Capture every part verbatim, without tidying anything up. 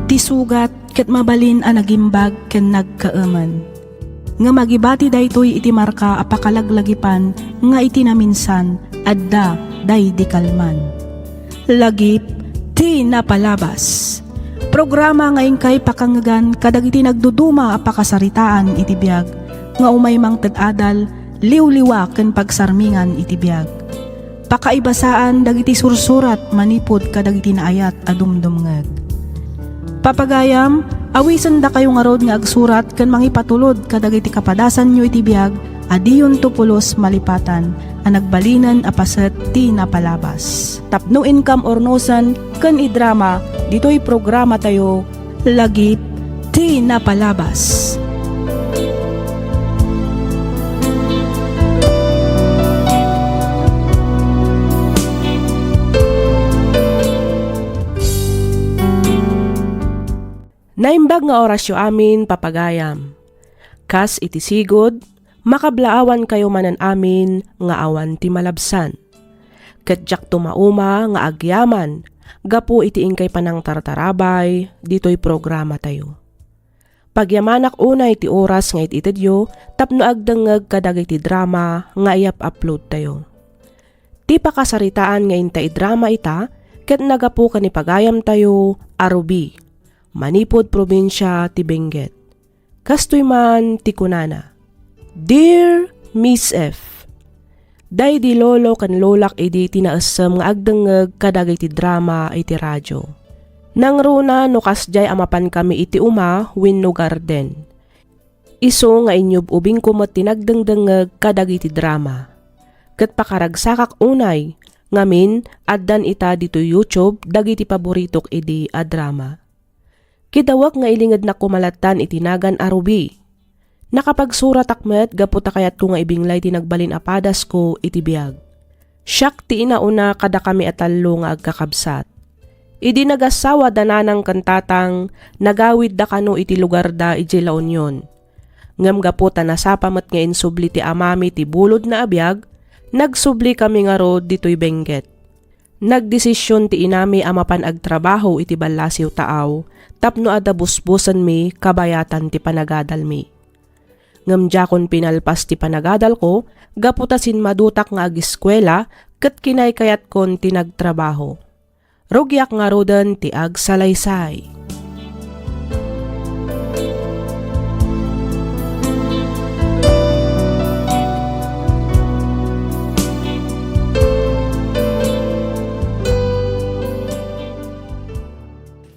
Ti sugat ket mabalin a nagimbag ken nagkaemen. Ngem agibati daytoy iti marka a pakalaglagipan nga iti naminsan, adda daydi kalman. Lagip ti napalabas. Programa nga inkay pakangngegan kadagiti nagduduma a pakasaritaan iti biag nga umay mangted adal, liwliwa ken pagsarmingan iti biag. Pakaibasaan dagiti sursurat manipud kadagiti naayat a dumdumngeg. Papagayam, awisendakayo ngarud nga agsurat ken mangipatulod kadagiti kapadasanyo iti biag a diyonto pulos malipatan a nagbalinen a paset ti napalabas. Tapno inkam urnosen ken idrama ditoy programatayo, Lagip ti Napalabas. Naimbag nga orasyo amin, papagayam. Kas iti sigud, makablaawankayo manen amin nga awan ti malabsan. Ket diakto mauma nga agyaman gapu iti inkay panangtartarabay ditoy programatayo. Pagyamanak unay ti oras nga it-itedyo tapno agdengngeg kadagiti drama nga iyap-uploadtayo. Ti pakasaritaan nga inta idrama ita ket nagapu ken ni pagayamtayo a Ruby, manipud probinsia ti Benguet. Kastoy man ti kunana, "Dear Miss F, daydi lolo ken lolak idi ti naessem nga agdengngeg kadagiti drama iti radio. Nangruna no kasdiay a mapankami iti uma wenno garden. Isu nga inyub-ubingko met ti nagdengdengngeg kadagiti drama. Ket pakaragsakak unay, ngamin, addan ita ditoy YouTube dagiti paboritok idi a drama." Kidawek nga ilingednak koma lattan iti nagan a Ruby. Nakapagsuratak met gapu ta kayatko nga ibinglay ti nagbalin a padasko iti biag. Siak ti inauna kadakami a tallo nga agkakabsat. Idi nagassawa da nanang ken tatang, nagawidda kano iti lugarda idiay La Union. Ngem gapu ta nasapa met nga insubli ti amami ti bulodna a biag, nagsublikami ngarud ditoy Benguet. Nagdesision ti inami a mapan agtrabaho iti ballasiw taaw tapno adda busbosenmi kabayatan ti panagadalmi. Ngem diakon pinalpas ti panagadalko gapu ta sinmadutak nga agiskuela ket kinaykayatkon ti nagtrabaho. Rugiak ngaruden ti agsalaysay.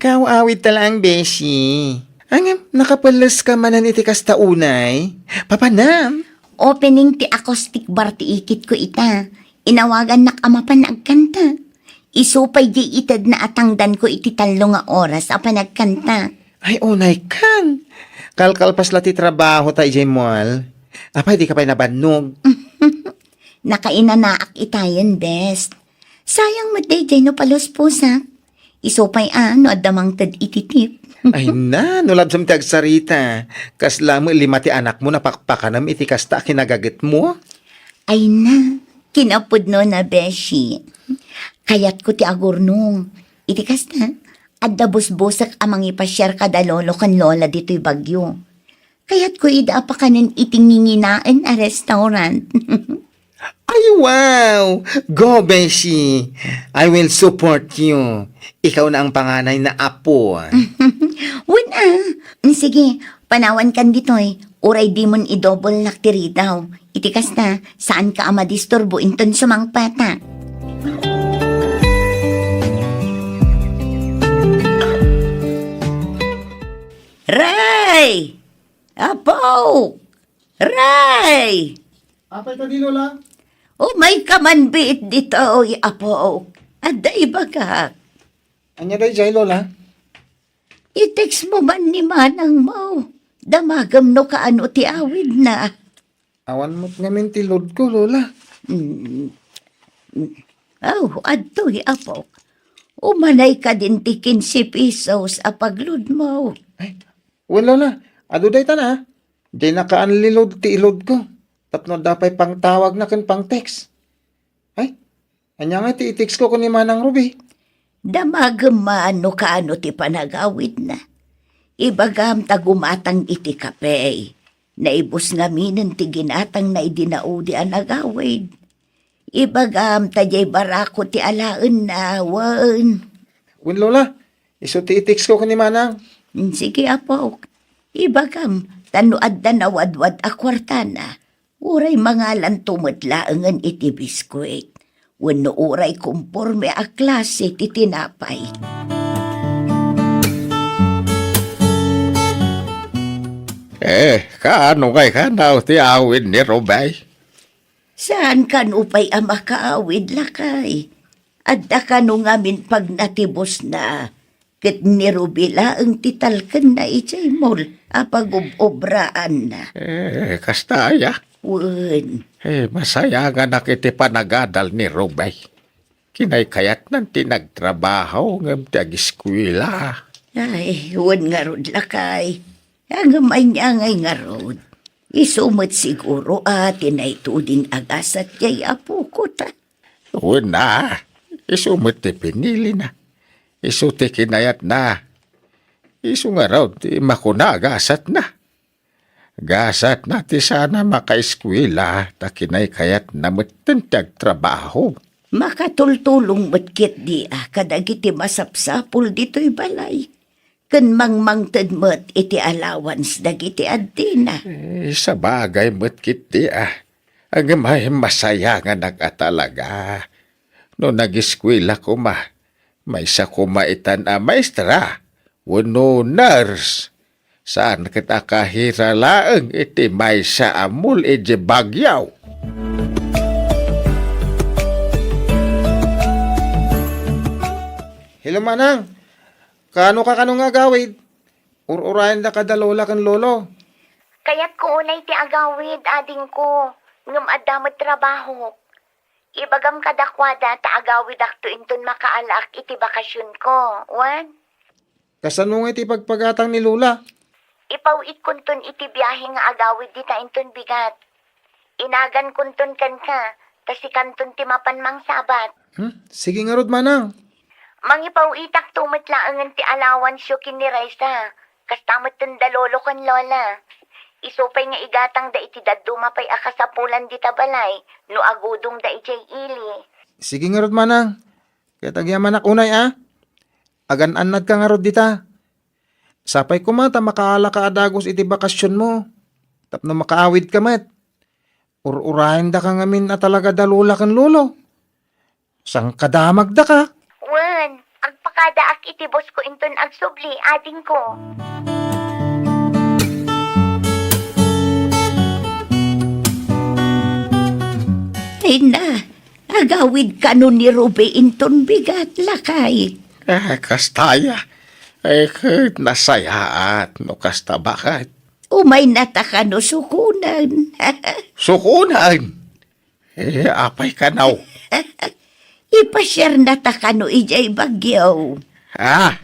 Kaw-awidta laeng, beshi. Ngem, nakapelles ka manen iti kasta unay? Papanam? Opening ti acoustic bar ti ikitko ita. Inawagannak a mapan agkanta. Isu pay diay itedna a tangdanko iti tallo nga oras a panagkanta. Ay, unay kan. Kalkalpas la ti trabaho ta idiay mall. Apay, di ka pay nabannog? Nakainanaak itayen, bes. Sayang met daydiay no palusposak. Isu pay a no adda mangted iti tip. Ay na, no labsam ti agsarita. Kasla met lima ti anakmo napakpakanem iti kasta a kinagagetmo? Ay na, kinapudno na, beshi. Kayatko ti agurnong. Iti kasta, adda busbosek a mangipasiar kada lolo ken lola ditoy Baguio. Kayatko ida a pakanen iti nginginaen a restaurant. Ay, wow! Go, beshi! I will support you. Ikaw na ang panganay na apo. Wen a. Sige, panawankan ditoy. Uray dimon idobelnak ti ridaw. Iti kasta, saanka a madisturbo inton sumangpatak. Ray! Apo! Ray! Apay kadi, Lola? Umayka man biit ditoy, apo. Adda ibagak. Ania daydiay, Lola? I-text mo man ni manangmo. Damagem no kaano ti awidna. Awan met ngamin ti load ko, Lola. Mm. Aw, adtoy, apo. Umanay kadin ti kinse pesos a pagload mo. Ay, wen, Lola. Adu daytan, a. Diay naka-unload ti i-load ko. Tapno adda pay pangtawagna ken pang-text. Ay, ania nga ti i-text ko ken ni Manang Ruby? Damagem man no kaano ti panagawidna. Ibagam ta gumatang iti kape. Naibus ngaminen ti ginatangna idi naudi a nagawid. Ibagam ta diay barako ti alaenna, wen. Wen, Lola, isu ti i-text ko ken ni Manang. Sige, apok. Ibagam, ta no adda nawadwad a kuartana, uray mangalanto met laengen iti biskuit, wenno uray komporme a klase ti tinapay. Eh, kaano ngay kanaw ti awid ni Rubay? Saan kano pay a makaawid, lakay? Adda kano ngamin pagnatibusna, ket ni Ruby laeng ti talkenna idiay mall a pagub-obraanna. Eh, kasta aya? Wen. Eh, masayanganak iti panagadal ni Ruby. Kinaykayatnan ti nagtrabaho ngem ti agiskuela. Ay, wen ngarud, lakay. Ngem ania ngay ngarud? Isu met siguro a ti naituding a gasat diay apokota. Wen a, isu met ti pinilina. Isu ti kinayatna. Isu ngarud ti makuna a gasatna. Gasatna ti saan a makaeskuela ta kinaykayatna metten ti agtrabaho. Makatultulong met ketdi a kadagiti masapsapul ditoy balay, ken mangmangted met iti allowance dagiti addina. Eh, sabagay met ketdi a. Ngem ay, masayanganak a talaga. No nagiskuela koma, maysa koma itan a maestra wenno nurse. Saan ket a kahira laeng iti maysa a mall iti Baguio. Hello, Manang. Kaano ka kano nga agawid? Ur-urayendaka da Lola ken Lolo. Kayatko unay ti agawid, adingko, ngem adda met trabahok. Ibagam kadakuada ta agawidakto inton makaalaak iti bakasionko, wen? Kasano nga iti pagpagatang ni Lola? Ipaw-itkonton iti biahe nga agawid dita inton bigat. Inagankonton kenka, ta sikanton ti mapan mangsabat. Hmm? Sige ngarud, Manang. Mangipaw-itakto met laengen ti allowance-yo ken ni Raisa. Kasta metten da Lolo ken Lola. Isu pay nga igatangda iti dadduma pay a kasapulan dita balay no agudongda idiay ili. Sige ngarud, Manang. Ket agyamanak unay a. Agan-annadka ngarud dita. Sapay koma ta makaalaka a dagus iti bakasionmo tapno makaawidka met. Ur-urayendaka ngamin a talaga da Lola ken Lolo. Sangkadamagdaka. Wen, agpakadaak iti bosko inton agsubli, adingko. Ay na, agawid kano ni Ruby inton bigat, lakay. Ah, kasta aya. Ay, ket nasayaat no kasta, baket. Umaynata kano sukonen. Sukonen? Eh, apay kano? Ipasiarnata kano idiay Baguio. Ah?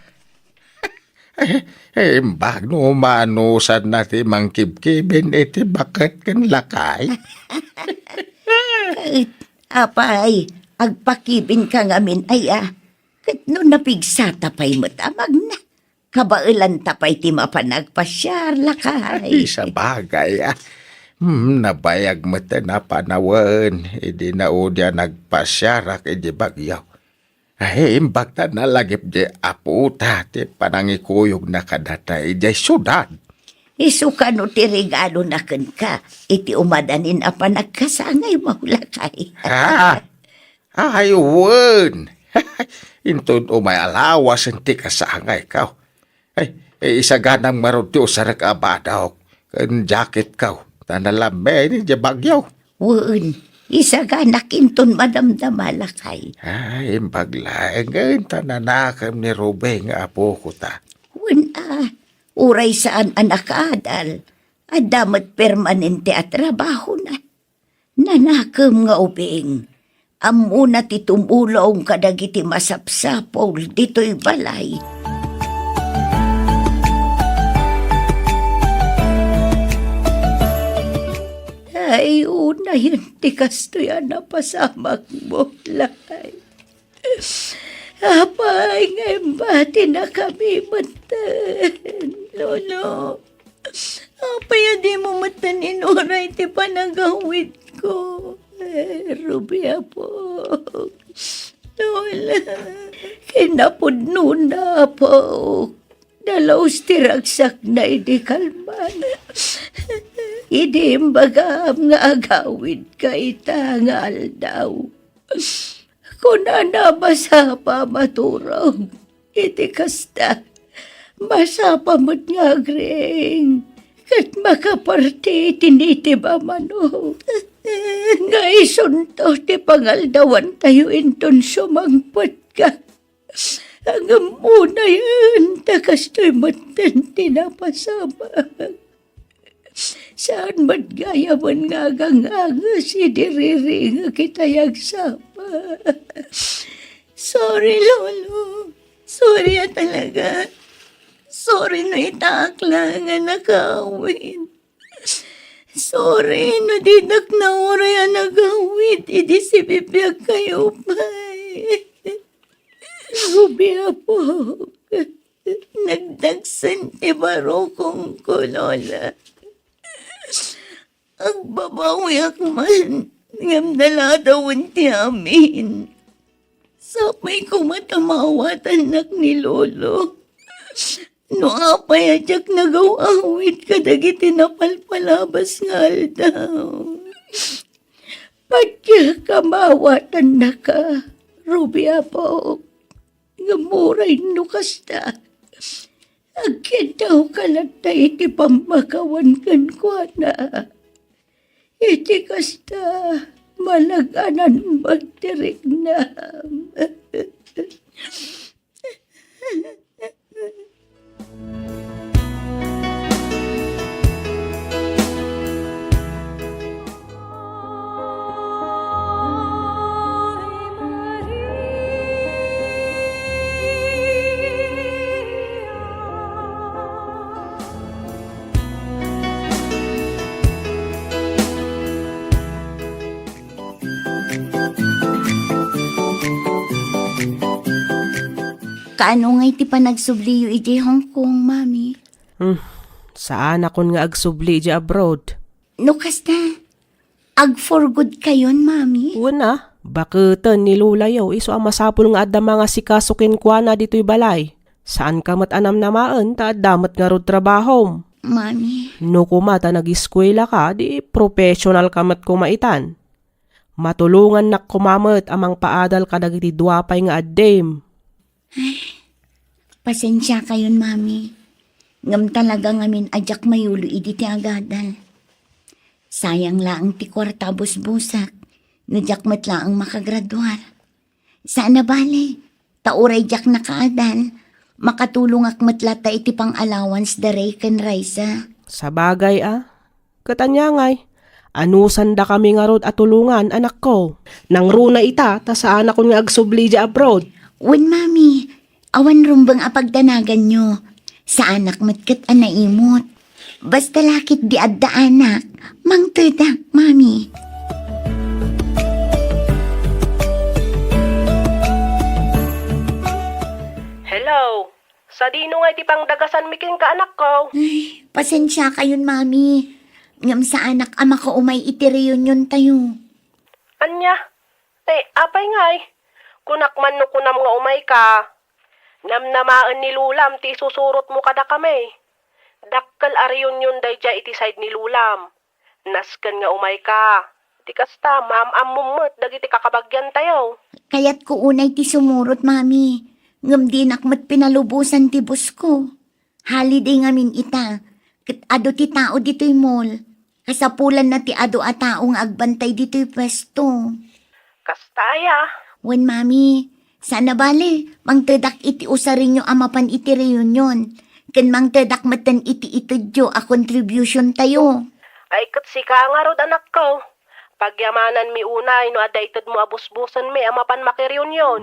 Eh, eh, imbag no manusanna ti mangkibkibin iti baket ken lakay. Ket, apay, agpakibinka ngamin aya. Ket no napigsata pay met a magna, kabaelanta pay ti mapan agpasiar, lakay. Ay, sabagay, ah. Hmm, nabayag met a panawen idi naudi a nagpasiarak idi Baguio. Ay, imbag ta nalagip di apota ti panangikuyogna kadata idiay siudad. Isu kano ti regalona kenka iti umadanin a panagkasangaymo, lakay. Ah, ay, wen. Inton umay alawasen ti kasangayko. Ay, eh, isaganam ngarud ti usarek a badok ken jacketko, ta nalammeni diay Baguio. Wen, isaganak inton madamdama, lakay. Ay, imbag laengen ta nanakem ni Ruby nga apokota. Wen a, uray saan a nakaadal, adda met permanente a trabahona. Nanakem nga ubing, ammona ti tumulong kadagiti masapsapul ditoy balay. Ay, unayen ti kastoy a napasamakmo, lakay. Apay nga imbatinakami metten, Lolo? Apay a dimo metten inuray ti panagawidko? Eh, Ruby, Apok. Lola, kinapudnona, Apok. Nalaus ti ragsakna idi kalman. Idi imbagam nga agawidka ita nga aldaw. Kunana, masapa a maturog. Iti kasta, masapa met nga agriing ket makaparti iti nitib a manok. Nga isunto ti pangaldawantayo inton sumangpetka. Ngem unayen ta kastoy metten ti napasamak. Saan met gayamen nga aganganges idi riringek itay agsapa. Sorry, Lolo. Sorry a talaga. Sorry no itaak laeng a nakawid. Sorry no dinak nauray a nagawid idi sibibiagkayo pay. Ruby, Apok. Nagdagsen ti barukongko, Lola. Agbabawiak man, ngem naladawen ti amin. Sapay koma ta maawatannak ni Lolo. No apay a diak nagaw-awid kadagiti napalpalabas nga aldaw. Patiek a maawatannaka, Ruby, Apok. Ngem uray no kasta, agkidawka latta iti pammakawan kenkuana. Iti kasta, malag-anan met ti riknam. Kaano ngay ti panagsubliyo idiay Hong Kong, Mami? Hmm, saanakon nga agsubli idiay abroad. No kasta, ag-for good kayon, Mami? Wen a, baketen ni Lolayo isu a masapul nga adda mangasikaso kenkuana ditoy balay. Saanka met a namnamaen ta adda met ngarud trabahom. Mami. No koma ta nagiskuelaka, di professional ka met koma itan. Matulongannak koma met a mangpaadal kadagiti dua pay nga addim. Pasensiakayon, Mami. Ngem talaga ngamin a diak mayulo idi ti agadal. Sayang laeng ti kuarta a busbusek no diak met laeng makagraduar. Saan a bale, ta uray diak nakaadal, makatulongak met latta iti pang-allowance da Ray ken Raisa. Sabagay a, ket ania ngay, anusandakami ngarud a tulongan, anakko. Nangruna ita, ta saanakon nga agsubli idiay abroad. Wen, Mami, awan rumbeng a pagdanaganyo. Saanak met ket a naimut. Basta la ketdi adda anak, mangtedak, Mami. Hello. Sadino ngay ti pangdagasanmi kenka, anakko? Ay, pasensiakayon, Mami. Ngem saanak a makaumay iti reunion tayo. Ania? Eh, apay ngay? Kunak man no kunam nga umayka. Namnamaen ni Lolam ti isusurotmo kadakami. Dakkel a reunion daydiay iti side ni Lolam. Nasken nga umayka. Ti kasta, maam-ammom met dagiti kakabagiantayo. Kayatko unay ti sumurot, Mami. Ngem dinak met pinalubosan ti boss ko. Holiday ngamin ita, ket adu ti tao ditoy mall. Kasapulanna ti adu a tao nga agbantay ditoy puesto. Kasta aya? Wen, Mami. Saan a bale, mangtedak iti usarenyo a mapan iti reunion, ken mangtedak metten iti itedyo a contribution tayo. Ay, ket sika ngarud, anakko. Pagyamananmi unay no adda itedmo a busbusenmi a mapan makireunion.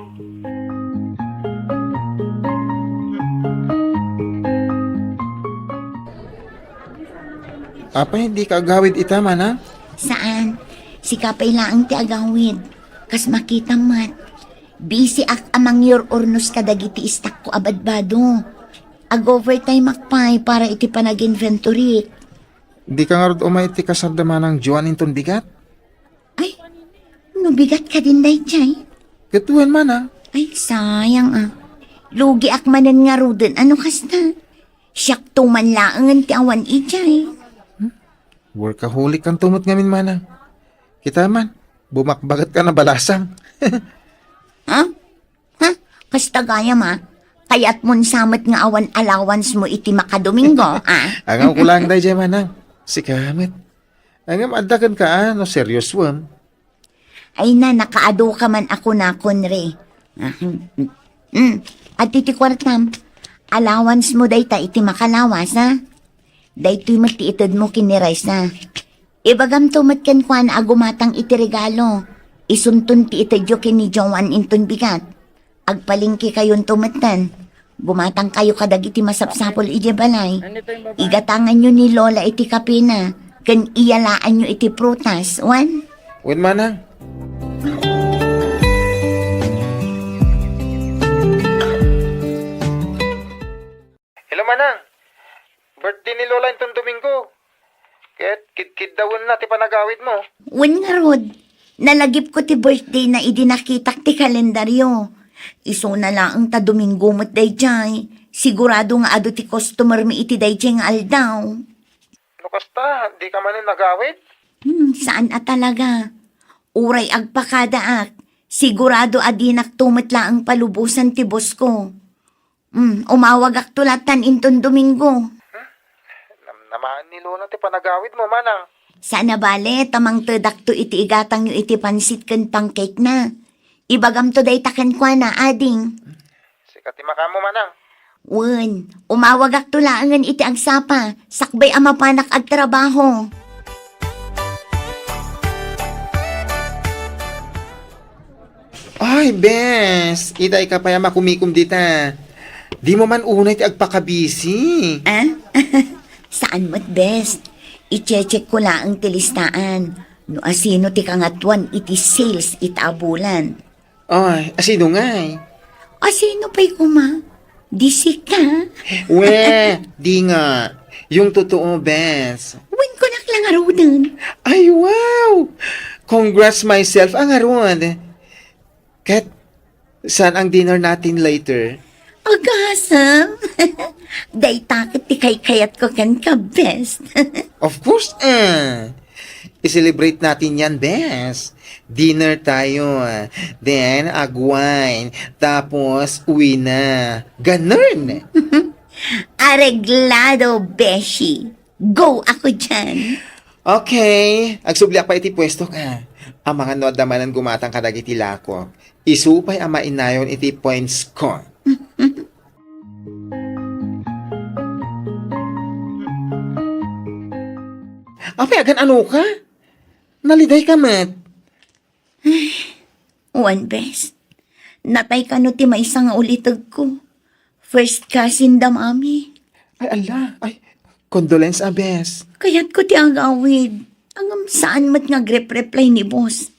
Apay, dika agawid ita, mana? Saan. Sika pay laeng ti agawid. Kas makitam met. Busy ak a mangyur-urnos kadagiti istakko a badbado. Ag-overtime ak pay para iti panag-inventory. Di ka ngarud umay iti kasarda manang Joan inton bigat? Ay, no bigat kadin daydiay? Ket wen manang. Ay, sayang a. Lugi ak manen ngaruden a no kasta. Siakto man laengen ti awan idiay. Workaholic kanto met ngamin manang. Kita man, bumakbaket ka na balasang. Ha? Ha? Kasta gayam a. Kayatmon sa met nga awan allowance mo iti makadomingo, a? Angawko lang daydiay manang. Sika met. Ngem adda kenka a no seriosoem. Ay na, nakaadu ka man a kunakon, re. Ahem. Mm. Adtoy ti kuartam. Allowance mo dayta iti makalawas, a? Daytoy met ti itedmo ken ni Raisa. Ibagamto met kenkuana a gumatang iti regalo. Isunton ti itedyo ken ni Joan inton bigat. Agpalengkekayonto metten. Gumatangkayo kadagiti masapsapul idiay balay. Igatanganyo ni Lola iti kapena, ken iyalaanyo iti prutas, wen? Wen manang. Hello, manang. Birthday ni Lola inton Domingo. Ket kidkiddawenna ti panagawidmo. Wen ngarud, nalagipko ti birthdayna idi nakitak ti kalendaryo. Isuna laeng ta Domingo met daydiay. Sigurado nga adu ti customermi iti daydiay nga aldaw. No kasta, dika manen agawid? Hmm, saan a talaga. Uray agpakadaak, sigurado a dinakto met laeng palubosan ti bossko. Hmm, umawagakto latan inton Domingo. Hmm? Namnamaen ni Lola ti panagawidmo, manang. Saan a bale, ta mangtedakto iti igatangyo iti pansit ken pancake na. Ibagamto dayta kenkuana, ading. Sika ti makaammo, manang. Wen, umawagakto laengen iti agsapa, sakbay a mapanak agtrabaho. Ay, bes, itay ka pay a makumikom dita. Dimo man unay ti agpakabisi. Ah? Saan met, bes. I-check ko laeng ti listaan. No asino ti kangatuan iti sales ita a bulan. Ay, asino ngay? Asino pay koma? Di sika? We, di nga. Yung totoo, bes. Wen, kunak lang ngaruden. Ay, wow! Congrats myself a ngarud. Ket, saan ang dinner natin later? Agasem! Dayta ket ti kaykayatko kenka, bes. Of course, eh. I-celebrate natin yan, bes. Dinner tayo, ah. Then, agwine. Tapos, uwi na. Ganun. Areglado, beshi. Go ako dyan. Okay. Agsubli pa iti puesto ka. Amangan no adda manen gumatang kadagiti lakok. Isu pay a mainayon iti points ko. Apay, agan-ano ka? Naliday ka met. Wen, bes. Natay kano ti maysa nga ulitegko. First cousin da mami. Ay, ala. Ay, condolence, a, bes. Kayatko ti agawid. Ngem saan met nga agrep-reply ni boss.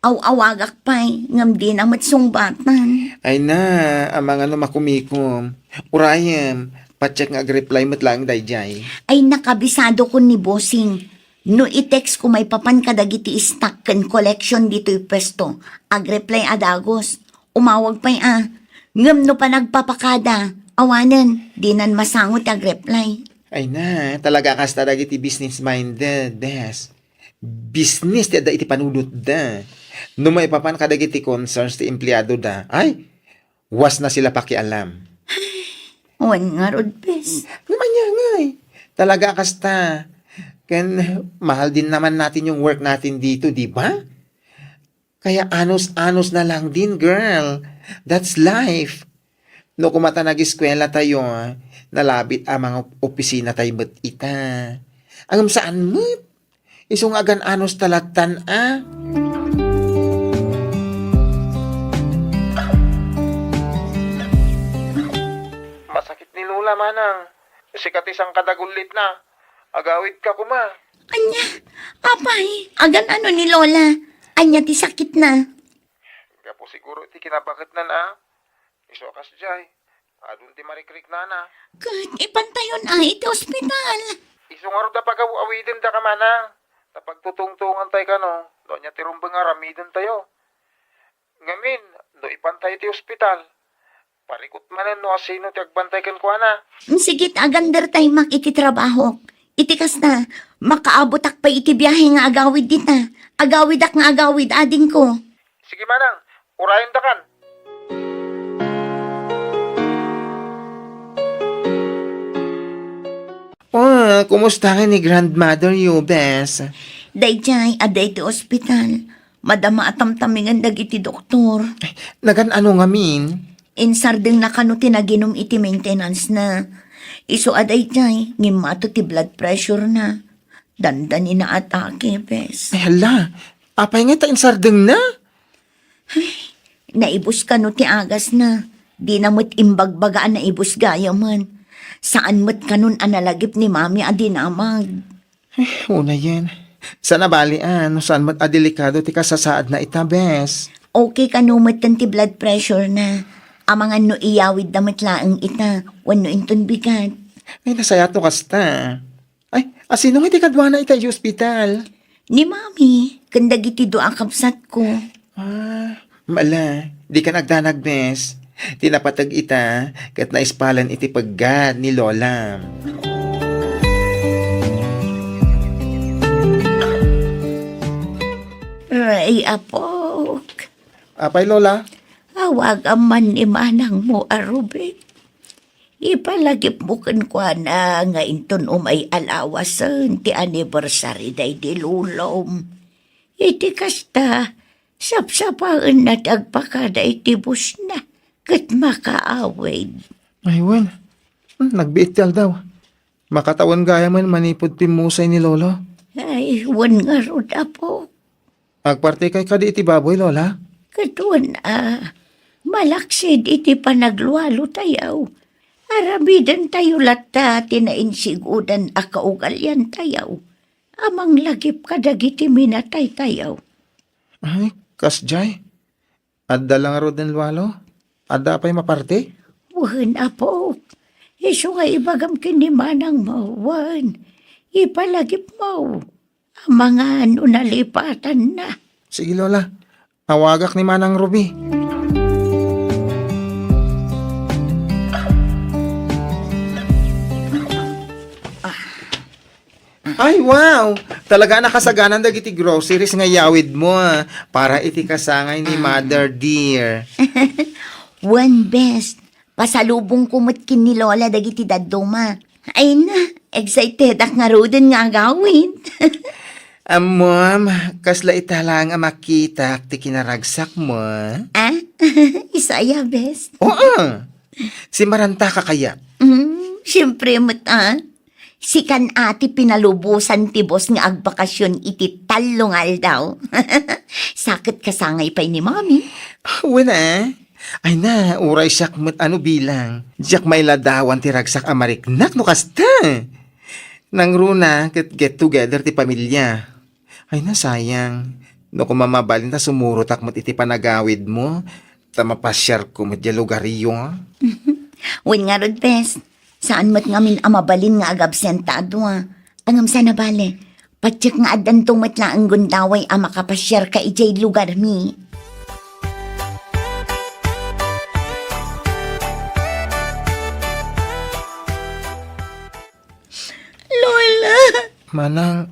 Aw-awagak pay, ngem dina met sungbatan. Ay na, amangan no makumikom. Urayem, pa-check nga agreply met laeng daydiay. Ay, nakabisadokon ni bossing. No i-text ko maipapan kadagiti stock ken collection ditoy puesto, agreply a dagus. Umawag pay a. Ngem no panagpapakada, awanen, dinan masango ti agreply. Ay na, talaga kasta dagiti business-minded, bes. Business ti adda iti panunotda. No maipapan kadagiti concerns ti empleadoda, ay, was na sila pakialam. Wen ngarud, bes. Ngem ania ngay? Talaga kasta. Ken mahal din naman natin yung work natin dito, di ba? Kaya anos-anos na lang din, girl. That's life. No kumata nag-eskwela tayo, nalabit a mga opisina tayo met ita. Ngem saan met? Isu nga agan-anos ta lattan a. Masakit ni Lola, manang. Sika ti sangkadagullit na. Agawid ka koma. Ania? Apay, agan-ano ni Lola? Ania ti sakit na? Gapu Siguro iti kinabaketnan a. Isu a kasdiay, adun ti marikriknana. Ket ipantayon a iti ospital. Isu ngarud a pagaw-awiden daka mana. Ta pagtutungtungantay kano, no ania ti rumbeng a aramidentayo. Ngamin, no ipantay iti ospital, parikut manen no asino ti agbantay kenkuana. Sigit agandertay mak iti trabahok. Iti kasta, makaabutak pay iti biahe nga agawid dita. Agawidak nga agawid, adingko. Sige, manang. Urayendakan. Ah, kumusta nga ni grandmother you, bes? Daydiay, adda iti ospital. Madama a tamtamingen dagiti doktor. Nagan-ano ngamin? Insardengna kano ti naginum iti maintenance na. Isu a daydiay, ngimmato ti blood pressure na. Dandani naatake, bes. Ay, hala. Apay nga ta insardengna? Ay, naibus kano ti agasna. Dina met imbagbaga a naibus gayamen. Saan met kanon a nalagip ni Mami a dinamag. Eh, unayen. Saan a bali, a, no saan met a delikado ti kasasaadna ita, bes. Okay kano metten ti blood pressure na. Amangan no iyawidda met laeng ita, wenno inton bigat. Ay, nasayaat no kasta. Ay, asino nga ti kaduana ita iti ospital? Ni Mami, ken dagiti dua a kabsatko. Ah, mala, dikan agdanag, bes. Ti napateg ita, ket naispalen iti peggat ni Lola. Ay, apok. Apay, Lola? Awagam man ni manangmo a Ruby. Ipalagipmo kenkuana nga inton umay a lawasen ti anniversary daydi lolom. Iti kasta, sapsapaenna ti agpakada iti busna ket makaawid. Ay, wen. Hmm, nagbiit ti aldaw. Makatawen gayamen manipud pimmusay ni Lolo. Ay, wen ngarud, apo. Agpartikay kadi iti baboy, Lola? Ket wen a, malaksid iti panaglualotayo, aramidentayo latta ti nainsigudan a kaugaliantayo a manglagip kadagiti minataytayo. Ay, kasdiay? Adda la ngaruden, Lolo? Adda pay maparti? Wen, apo. Isu nga ibagam ken ni manangmo, wen. Ipalagipmo. Amangan no nalipatanna. Sige, Lola. Awagak ni Manang Ruby. Ay, wow! Talaga a nakasaganan dagiti groceries nga iyawidmo, ah, para iti kasangay ni Mother dear. Wen, bes. Pasalubongko met ken ni Lola dagiti dadduma. Ay na, excited ak ngaruden nga agawid. Ammom, kasla ita laeng a makitak ti kinaragsakmo. Ah? Isu aya, bes? Oo. Simmarantaka kaya? Mm, siempre met, ah. Sikan a ti pinalubosan ti boss nga agbakasyon iti tallo nga aldaw. Sa ket kasangay pay ni Mami. Wen a. Ay na, uray siak met a no bilang. Diak mailadawan ti ragsak a mariknak no kasta. Nangruna ket get together ti pamilya. Ay na, sayang. No koma mabalin ta sumurotak met iti panagawidmo, ta mapasiarko met diay lugaryo. Wen ngarud, bes. Saan met ngamin a mabalin nga agabsenta a dua. Ngem saan a bale, patiek nga addanto met laeng gundaway a makapasiarka idiay lugarmi. Lola! Manang,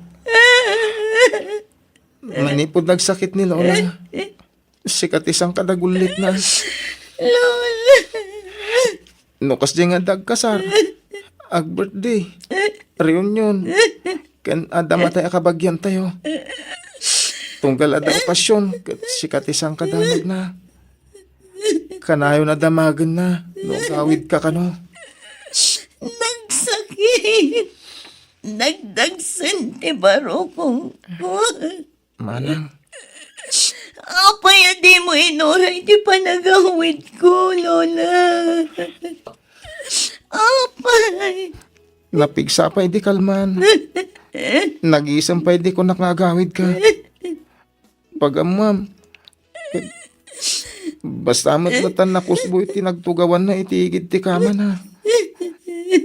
manipud nagsakit ni Lola, sika ti sangkadagulitna. Lola! No kasdiay nga adda agkasar, ag-birthday, reunion, ken adda matay a kabagiantayo. Tunggal adda okasyon, ket sika ti sangkadamagna. Kanayon a damagenna no agawidka kano. Nagsakit. Nagdagsen ti barukongko. Manang. Apay a dimo inuray ti panagawidko, Lola? Apay? Napigsa pay di kalman. Nagisem pay di kunak nga agawidka. Pagammam. Ket, Basta met, eh, metten nakusbo iti nagtugawanna iti igid ti kamana.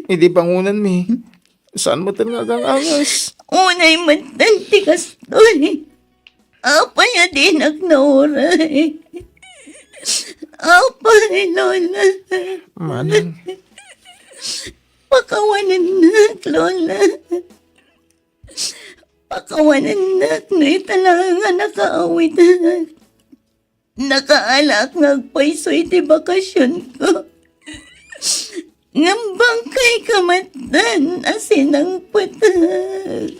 Idi bangonenmi, saan metten nga agang-anges. Unay metten ti kastoy. Apay a dinak nauray? Apay, Lola. Manang. Pakawanennak, Lola. Pakawanennak no ita laeng a nakaawidak. Nakaalaak nga agpayso iti bakasionko. Ngem bangkayko metten a sinangpetek.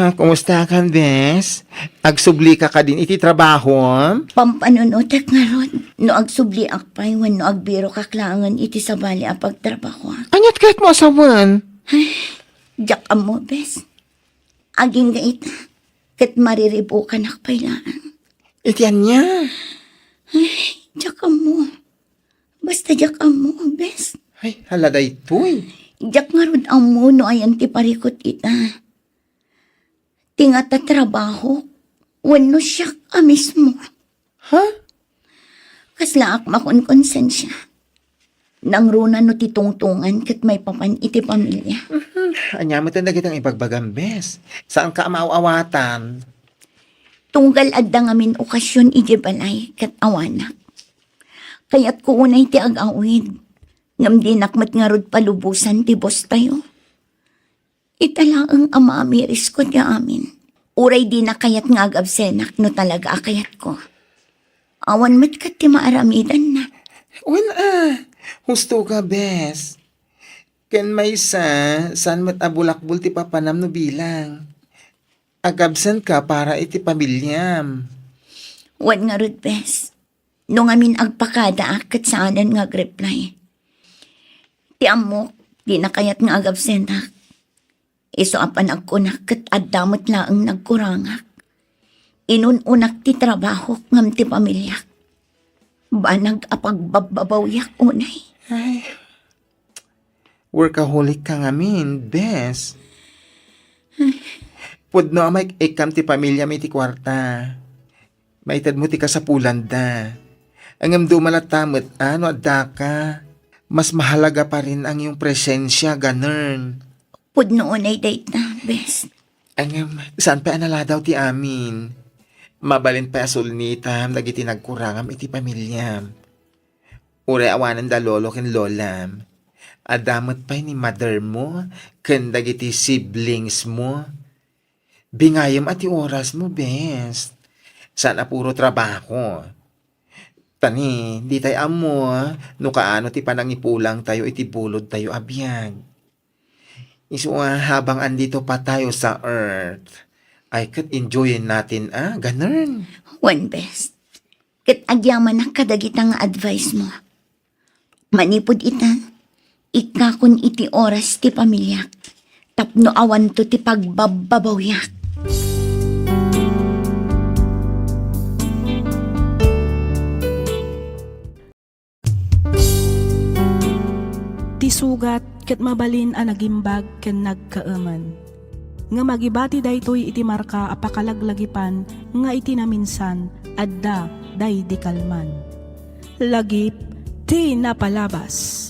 Ah, kumusta ka, bes? Agsublika kadin iti trabaho? Pampanunotek ngarud, no agsubliak pay wenno agbirokak laengen iti sabali a pagtrabahoak. Aniat kayatmo a sawen? Ay, diak ammo, bes. Agingga ita, ket mariribukanak pay laeng. Iti ania? Ay, diak ammo. Basta diak ammo, bes. Ay, hala daytoy. Diak ngarud ammo no ayan ti parikut ita. Ti ngata trabaho, wenno siak a mismo. Ha? Kaslaak makonkonsensia. Nangruna no ti tungtungan ket maipapan iti pamilia. Mhm. Ania met dagiti ibagbagam, bes? Saanka a maaw-awatan? Tunggal adda ngamin okasion idiay balay ket awanak. Kayatko unay ti ag-awid, ngem dinak met ngarud palubosan ti bostayo. Ita laeng a maamirisko ti amin. Uray dina kayat nga agabsenak no talaga a kayatko. Awan met ket ti maaramidanna. Wen a, husto ka, bes. Ken maysa, saan met a bulakbol ti papanam no bilang. Agabsent ka para iti pamiliam. Wen ngarud, bes. No ngamin agpakadaak ket saanen nga agreply. Ti ammok, dina kayat nga agabsentak. Isu a panagkunak ket adda met laeng nagkurangak. Inun-unak ti trabahok ngem ti pamiliak. Banag a pagbabbabawiak unay. Ay, workaholic ka ngamin, bes. Pudno a maik-ikkam ti pamiliam iti kuarta. Maitedmo ti kasapulanda. Ngem duma latta met a no addaka. Mas mahalaga pa rin ang iyong presensya, ganun. Pudno unay dayta, bes. Ngem, saan pay a naladaw ti amin? Mabalin pay a sulnitam dagiti nagkurangam iti pamiliam. Uray awanen da lolo ken lolam. Adda met pay ni mother mo ken dagiti siblings mo. Bingayem a ti oras mo, bes. Saan a puro trabaho. Ta ni, di tay ammo no kaano ti panangipulang tayo iti bulod tayo a biag. Isu a habang andito pa tayo sa earth, ay ket enjoyin natin, ah, ganun. Wen, bes. Ket agyamanak kadagita nga advice mo. Manipud ita, ikkakon iti oras ti pamiliak, tapno awanto ti pagbabbabawiak. Ti sugat ket mabalin a nagimbag ken nagkaemen. Ngem agibati daytoy iti marka a pakalaglagipan nga iti naminsan, adda daydi kalman. Lagip ti napalabas.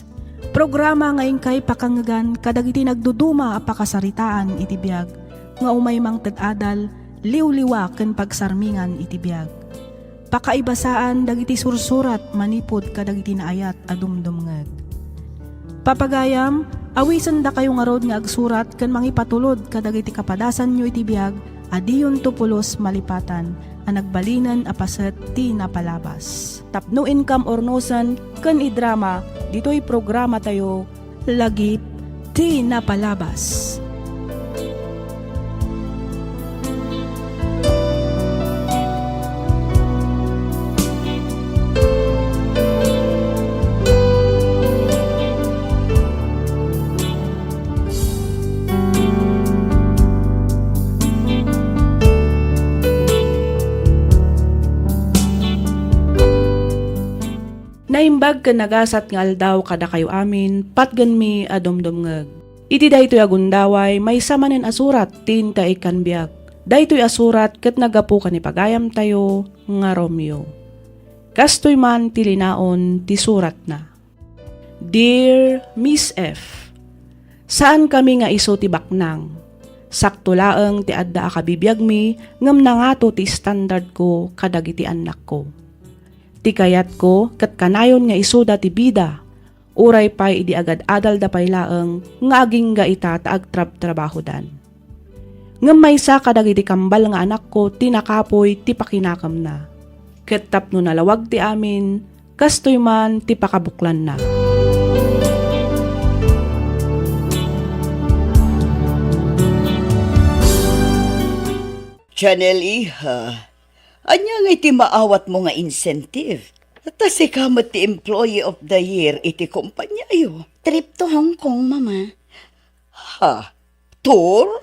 Programa nga inkay pakangngegan kadagiti nagduduma a pakasaritaan iti biag nga umay mangted adal, liwliwa ken pagsarmingan iti biag. Pakaibasaan dagiti sursurat manipud kadagiti naayat a dumdumngeg. Papagayam, awisendakayo ngarud nga agsurat ken mangipatulod kadagiti kapadasanyo iti biag a diyonto pulos malipatan a nagbalinen a paset ti napalabas. Tapno inkam urnosen ken idrama ditoy programatayo, Lagip ti Napalabas. Naimbag ken nagasat nga aldaw kadakayo amin, patgenmi a dumdumngeg. Iti daytoy a gundaway, maysa manen a surat ti inta ikkan biag. Daytoy a surat ket naggapu ken ni pagayamtayo nga Romeo. Kastoy man ti linaon ti suratna. Dear Miss F, saan kami nga isu ti baknang. Sakto laeng ti adda a kabibiagmi ngem nangato ti standard ko kadagiti annakko. Ti kayatko ket kanayon nga isuda ti bida, uray pay idi agad-adalda pay laeng nga agingga ita ta agtrabtrabahodan. Ngem maysa kadagiti kambal nga anakko ti nakapuy ti pakinakemna. Ket tapno nalawag ti amin, kastoy man ti pakabuklanna. Janelle, iha, ania ngay ti maawatmo nga incentive? Ta sika met ti Employee of the Year iti kumpaniayo. Trip to Hong Kong, Mama. Ha? Tour?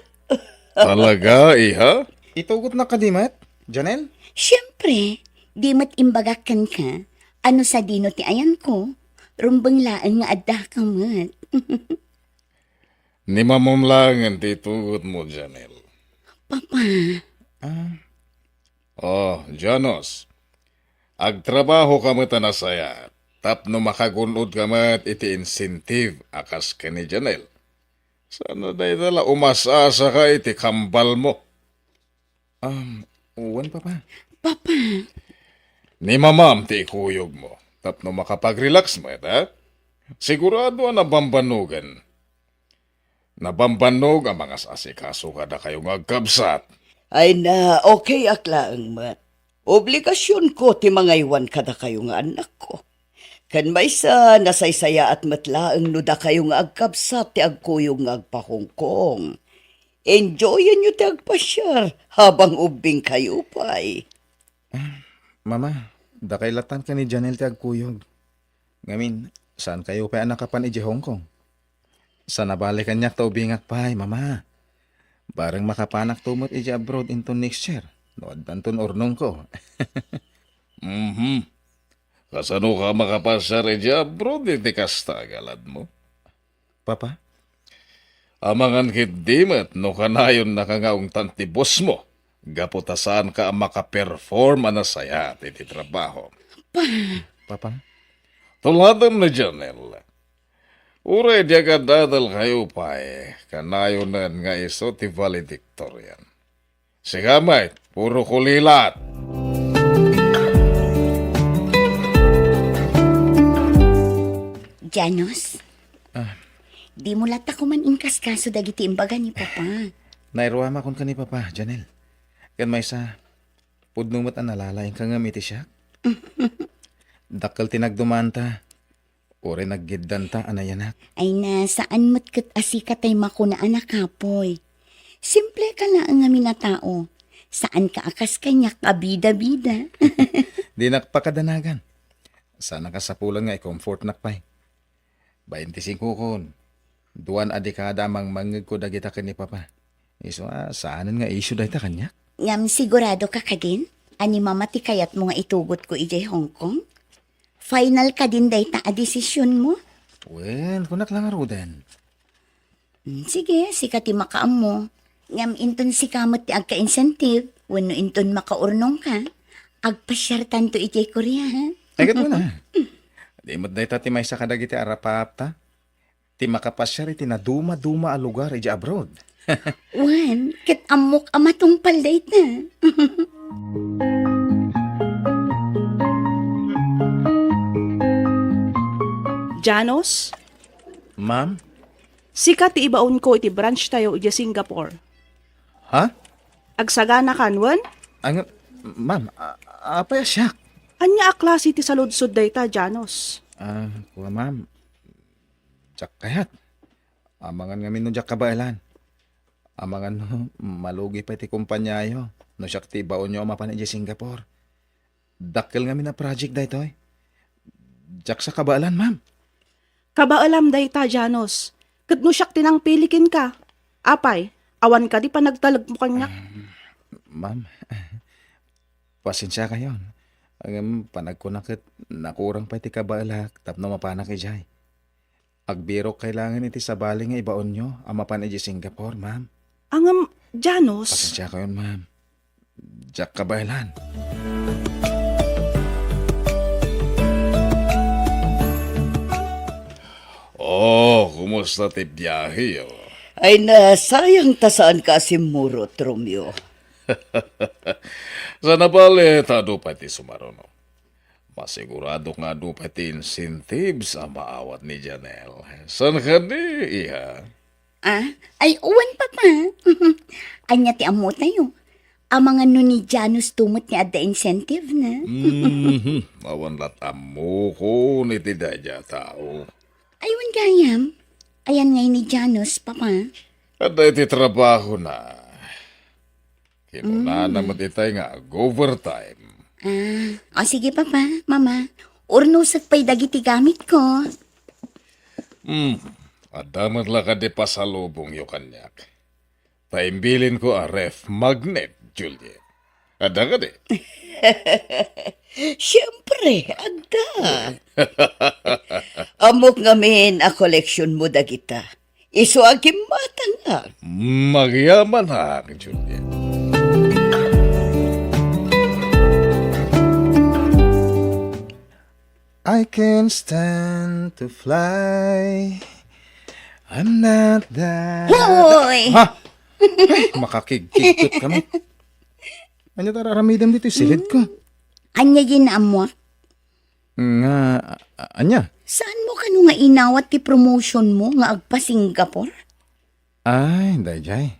Talaga, iha? Itugotna kadi met, Janelle? Siyempre, di met imbagak kenka, ano sadino ti ayanko, rumbeng laeng nga addaka met. Ni mamam laengen ti itugotmo, Janelle. Papa. Ah. Oh, Janos. Agtrabaho ka met a nasayaat tapno makagun-od ka met iti incentive a kas ken ni Janelle. Saan a dayta la umas-asa ka iti kambalmo? Um, wen, Papa. Papa. Ni mamam ti ikuyogmo tapno makapag-relax met, ha? Sigurado a nabambannogan. Nabambannog a mangas-asikaso kadakayo nga agkabsat. Ay na, okay ak laeng met. Obligasionko ti mangaywan kadakayo nga annakko. Ken maysa, nasaysayaat met laeng no dakayo nga agkabsat ti agkuyog nga agpa-Hong Kong. Enjoyenyo ti agpasiar habang ubbingkayo pay. Ah, Mama, dakay latan ken ni Janelle ti agkuyog. Ngamin, saankayo pay a nakapan idiay Hong Kong? Sa nabali kaniak ta ubingak pay, Mama. Bareng makapanakto met idiay abroad inton next year, no addanton urnongko. Mhm. Kasano ka makapasiar idiay abroad iti kasta a galadmo? Papa? Amangan ketdi met no kanayonnaka nga ungtan ti bossmo, gapu ta saanka a makaperform a nasayaat iti trabaho. Pa- Papa? Tuladen ni Janelle. Uray di agad-adalkayo pay, kanayonen nga isu ti valedictorian. Sika met, puro kulilat. Janos, ah, dimo latta koman inkaskaso dagiti imbaga ni Papa. Nairuamakon ken ni Papa, Janelle. Ken maysa, pudno met a nalalaingka ngem iti siak. Dakkel ti nagdumanta. Uray naggiddanta a nayanak. Ay na, saan met ket a sika tay makuna a nakapuy. Simple ka laeng ngamin a tao. Saan ka a kas kaniak a bida-bida. Dinak pakadanagan. Saan a kasapulan nga i-comfortnak pay. Bainti singkokon. Duan a dekada a mangmangngegko dagita ken ni Papa. Isu a, saanen nga isyu dayta kaniak? Ngem sigurado ka kadin a ni Mama ti kayatmo nga itugotko idiay Hong Kong? Final kadin dayta a desisionmo? Wen, kunak la ngaruden. Mm, sige, sika ti makaammo. Ngem inton sika met ti agka-incentive, wenno inton makaurnongka, agpasiartanto idiay Korea, ha? Ay, ket wen a. Di met dayta ti maysa kadagiti arapaapta. Ti makapasiar iti naduma-duma a lugar idiay abroad. Wen, ket ammok a matungpal dayta. Janos? Ma'am? Sika ti ibaonko iti branch tayo idiay Singapore. Ha? Agsaganakan, wen? Ang, ma'am, a-, apay a siak? Ania a klase ti saludsod dayta, Janos? Ah, kua, ma'am. Diak kayat. Amangan ngamin no diak kabaelan. Amangan no malugi pay ti kumpaniayo no siak ti ibaonyo a mapan idiay Singapore. Dakkel ngamin a project daytoy. Diak sa kabaelan, ma'am. Kabaelam dayta, Janos. Ket no siak ti nangpili kenka, apay, awan kadi panagtalekmo kaniak? Ah, ma'am, pasensiakayon. Ngem panagkuna ket nakurang pay ti kabaelak tapno mapanak idiay. Agbirok kailangan iti sabali nga ibaonyo a mapan idiay Singapore, ma'am. Ngem, Janos. Pasensya kayon, ma'am. Diak kabaelan. Oh, kumusta ti biaheyo? Ay, nasayang ta saan ka asimmurot, Romeo. Saan a bale, ta adu pay ti sumaruno. Masiguradok nga adu pay ti incentives a maawat ni Janelle. Saan kadi, iha? Ah, ay, wen, Papa. Ania ti ammotayo? Amangan no ni Janus to met ti adda incentive na. Mhm. Awan lat ammokon iti daydiay a tao. Ay, wen gayam. Ayan ngay ni Janus, Papa. Adda iti trabahona. Kinunana Mm. met itay nga ag-overtime. Ah, o sige, Papa, Mama. Urnosek pay dagiti gamitko. Hmm, adda met la kadi pasalubongyo kaniak. Ta imbilinko a ref magnet, Juliet. Adda kadi? Siempre, adda. Ammok ngamin a koleksionmo dagita. Isu a gimmatangak. Magyamanak, Juliet. I can stand to fly. I'm not that Hoy! Ha? Ay, makakigkigtot kami. Ania ti ar-aramidem ditoy silidko? Ania ti naammoak? Nga, a-, ania? Saanmo kano nga inawat ti promotionmo nga agpa-Singapore? Ay, daydiay.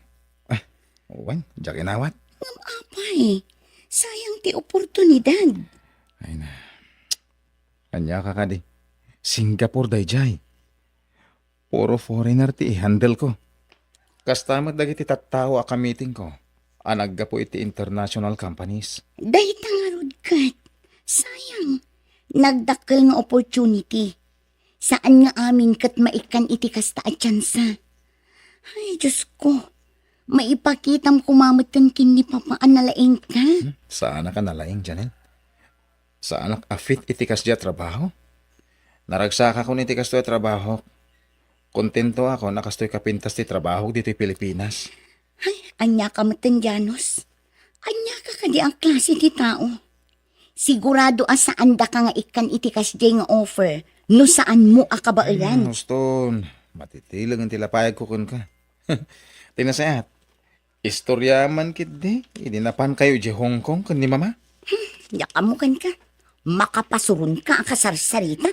Ah, wen, diak inawat. Ngem apay, sayang ti oportunidad. Ay na. Ania ka kadi? Singapore daydiay. Puro foreigner ti i-handle ko. Kasta met dagiti tattao a kamitingko a naggapu iti international companies. Dayta ngarud ket, sayang, nagdakkel nga opportunity. Saan nga amin ket maikkan iti kasta a tsansa. Ay, Diosko, maipakitam koma metten ken ni Papa a nalaingka. Hmm? Saanak a nalaing, Janelle. Saanak a fit iti kasdiay a trabaho. Naragsakakon iti kastoy a trabahok. Kontentoakon a kastoy kapintas ti trabahok ditoy Pilipinas. Ay, ania ka metten, Janos? Ania ka kadi a klase ti tao? Sigurado a saandaka nga ikkan iti kasdiay nga offer no saanmo a kabaelan. Hmm, uston, matitileng ti lapayagko kenka. Ti nasayaat, istorya man ketdi idi napankayo idiay Hong Kong ken ni Mama. Hmm, diak ammo kenka. Makapasuronka a kasarsarita.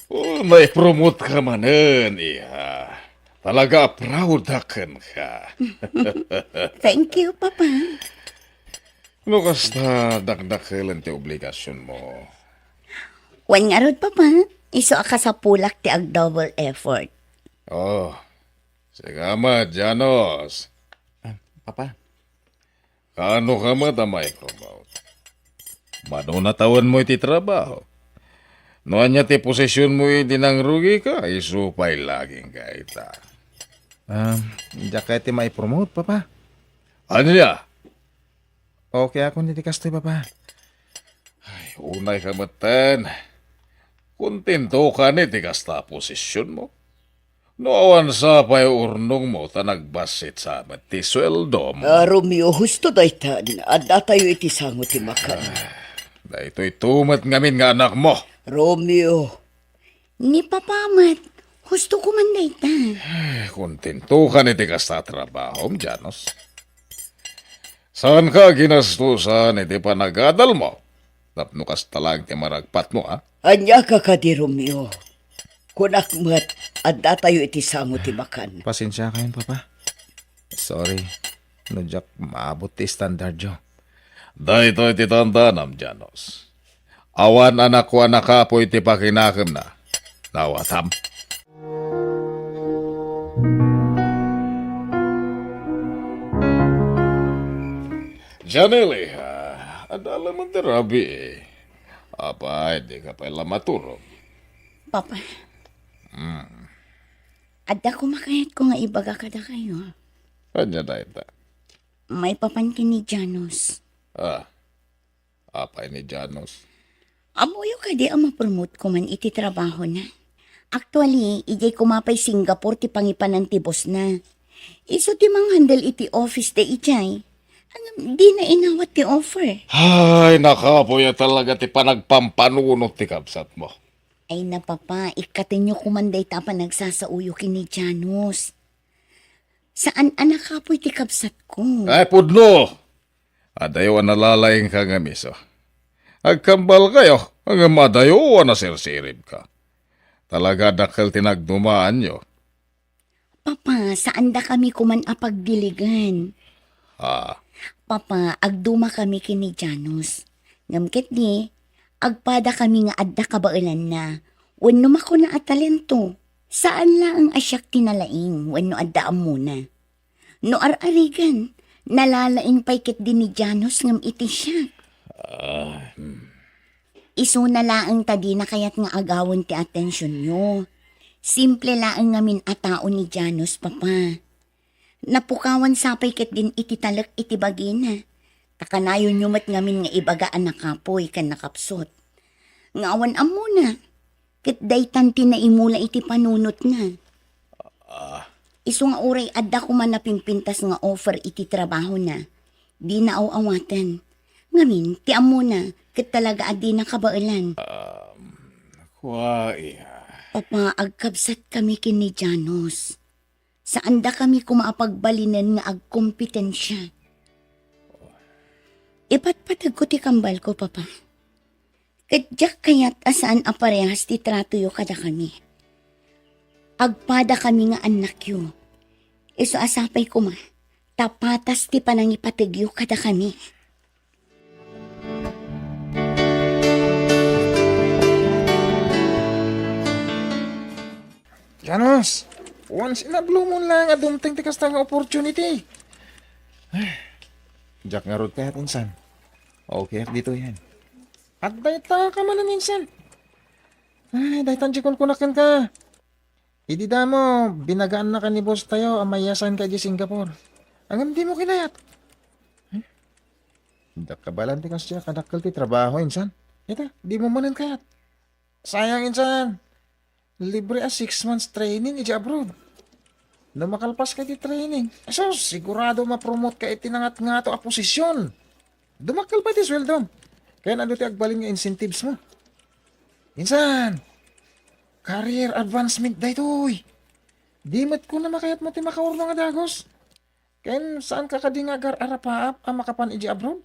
Oh, naipromote ka manen, iha. Talaga a proud ak kenka. Thank you, Papa. No kasta, dakdakelen ti obligasionmo. Wen ngarud, Papa. Isu a kasapulak ti ag-double effort. Oh, sika met, Janos. Ah, Papa. Kaano ka met a mai-promote? Mano natawenmo iti trabaho? No ania ti posisionmo idi nangrugika, isu pay lagingka ita. Ah, diak kayat ti mai-promote, Papa. Ania? Okay akon iti kastoy, Papa. Ay, unay ka metten. Kontento ka ni ti kasta a posisionmo? No awan sa pay urnongmo ta nagbassit sa met ti sueldomo. Ah, Romeo, husto daytan. Addatayo iti sango ti makan. Ah, daytoy to met ngamin nga anakmo. Romeo. Ni Papa met, husto ko man dayta. Ay, kontento ka ni ti kasta a trabahom, Janos. Saanka ginastosan iti panagadalmo? Tapno kasta laeng ti maragpatmo, a? Ania ka kadi, Romeo? Kunak met, addatayo iti sango ti makan. Pasensiakayon, Papa. Sorry, no diak maabot ti standardyo. Daytoy ti tandanam, Janos. Awan a nakuana kapuy ti pakinakemna. Nawatam. Janelle, ah, adda laeng ti rabii. Apay, dika pay la maturog. Papa. Hmm. Adda koma kayatko nga ibaga kadakayo. Ania dayta? Maipapan ken ni Janus. Ah, apay ni Janus? Ammoyo kadi a mapromote ko man iti trabahona? Actually, idiay koma pay Singapore ti pangipanan ti bossna. Isu ti manghandle iti office da idiay. Ngem dina inawat ti offer. Ay, nakapuy a talaga ti panagpampanunot ti kabsatmo. Ay na, Papa, ikkatenyo koman dayta a panagsasaoyo ken ni Janus. Saan a nakapuy ti kabsatko. Ay, pudno! Adayo a nalalaingka ngem isu. Agkambalkayo, ngem adayo a nasirsiribka. Talaga dakkel ti nagdumaanyo. Papa, saandakami koman a pagdiligen. Ah. Papa, agdumakami ken ni Janus. Ngem ketdi, agpadakami nga adda kabaelanna. Wenno makuna a talento. Saan laeng a siak ti nalaing wenno adda ammona. No ar-arigan, nalalaing pay ketdi ni Janus ngem iti siak. Ah, hmm. Isuna laeng ta dina kayat nga agawen ti atensionyo. Simple laeng ngamin a tao ni Janus, Papa. Napukawan sapay ketdin iti talek iti bagina. Ta kanayonyo met ngamin nga ibaga a nakapuy ken nakapsut. Nga awan ammona, ket daytan ti naimula iti panunotna. Ah. Isu nga uray adda koma napimpintas nga offer iti trabahona, dina aw-awaten. Ngamin, ti ammona, ket talaga a dina kabaelan. Um, kua, iya. Papa, agkabsatkami ken ni Janus. Saandakami koma a pagbalinen nga agkompetensia. Ipatpategko ti kambalko, Papa. Ket diak kayat a saan a parehas ti tratoyo kadakami. Agpadakami nga annakyo. Isu a sapay koma, ta patas ti panangipategyo kadakami. Janus, once in a blue moon lang a dumteng ti kasta nga opportunity. Diak ngarud kayat insan. Okay, ditoyen. Adda ita ka manen insan. Ay, daytan ti kunkunak kenka. Idi damo, binagaannak ni boss tayo a maiyasan ka idiay Singapore. Ngem dimo kinayat. Eh? Dakkabalan ti kasdiay a kadakkel ti trabaho, insan. Ita, dimo manen kayat. Sayang, insan. Libre a six months training idiay abroad. No makalpas ka iti training, asus, sigurado mapromote ka iti nangatngato a posisyon. Dumakkel pay ti sueldom. Ken adu ti agbalin nga incentives mo? Insan, career advancement daytoy. Di met kuna makayatmo ti makaurnong a dagus. Ken saan ka kadi nga agar-arapaap a makapan idiay abroad?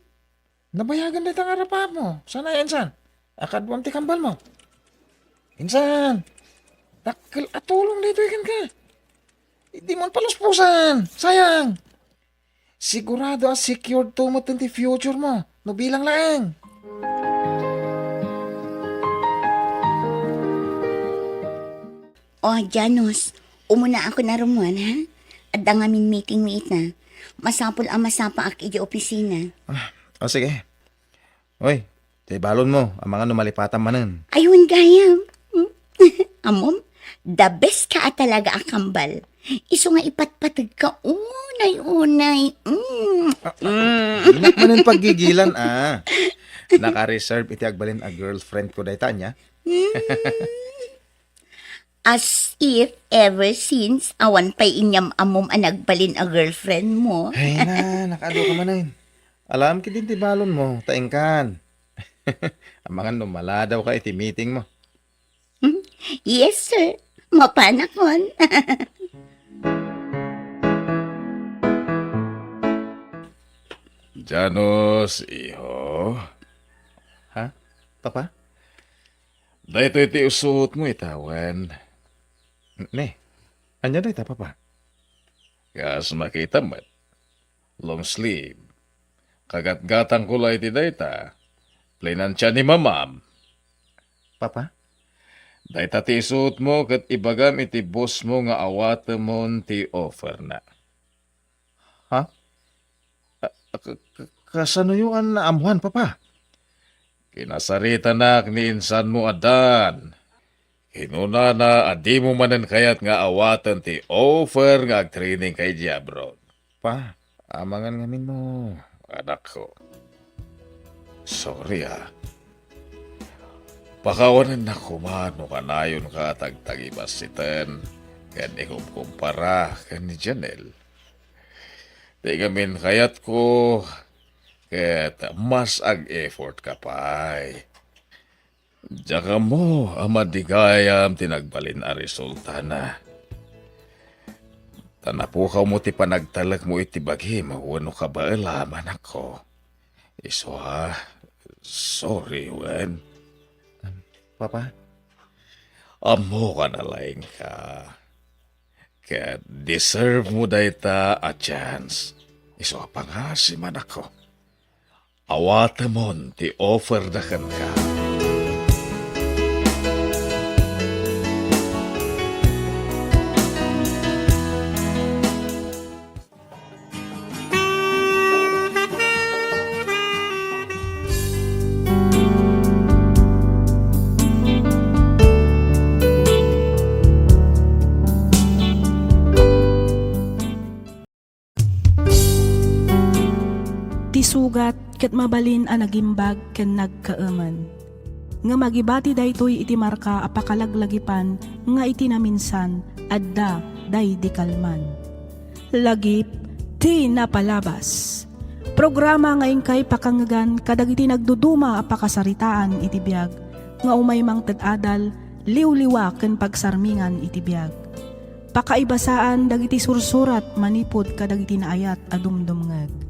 Nabayagan dayta nga arapaap mo. Saan aya, insan? A kaduam ti kambal mo. Insan, dakkel a tulong daytoy kenka. Di mo paluspusan. Sayang. Sigurado a secured to met ti future mo no bilang laeng. O, Janus, umuna ako na rummuan, ha? Adda ngamin meeting mi ita. Masapul a masapaak iti opisina. Ah, o, sige. Oy, ti balon mo, amangan no malipatam manen. Ay, wen gayam. Ammom, the best ka a talaga a kambal. Isu nga ipatpateg ka unay-unay. Mm. Ah, ah, mm. Dinak manen paggigilan, ah. Naka-reserve iti agbalin a girlfriend ko dayta, ania? Mm. As if ever since, awan pay inyam-ammom a nagbalin a girlfriend mo. Ay na, nakaadu ka manen. Alam ketdin ti balon mo, ta inkan. Amangan no maladaw ka iti meeting mo. Hmm? Yes, sir. Mapanakon. Janus, iho. Ha? Papa? Daytoy ti isuot mo ita, wen? Ne, ania dayta, Papa? Kas makita met, long sleeve. Kagatgatangko la iti dayta, plinansia ni Mamam. Papa? Dayta ti isuot mo ket ibagam iti boss mo nga awatemon ti offer na. Ha? A, a, ka, ka, kasanoyo a naammoan, Papa? Kinasaritanak ni insan mo a Dan. Kinunana a dimo manen kayat nga awaten ti offer nga agtraining ka idiay abroad. Pa, amangan ngamin no, anakko. Sorry, ah. Pakawanennak koma no kanayonka a tagtagibassiten ken ikumkumpara ken ni Janelle. Ti ngamin kayatko, ket mas ag-effort ka pay. Diak ammo a madi gayam ti nagbalin a resultana. Ta napukawmo ti panagtalekmo iti bagim wenno kabaelam, anakko. Isu a, sorry wen. Papa? Ammok a nalaingka. Ket deserve mo dayta a chance. Isu a pangaasim, anakko. Awatemon ti offerda kenka. Ti sugat ket mabalin a nagimbag ken nagkaemen. Ngem agibati daytoy iti marka a pakalaglagipan nga iti naminsan, adda daydi kalman. Lagip ti napalabas. Programa nga inkay pakangngegan kadagiti nagduduma a pakasaritaan iti biag nga umay mangted adal, liwliwa ken pagsarmingan iti biag. Pakaibasaan dagiti sursurat manipud kadagiti naayat a dumdumngeg.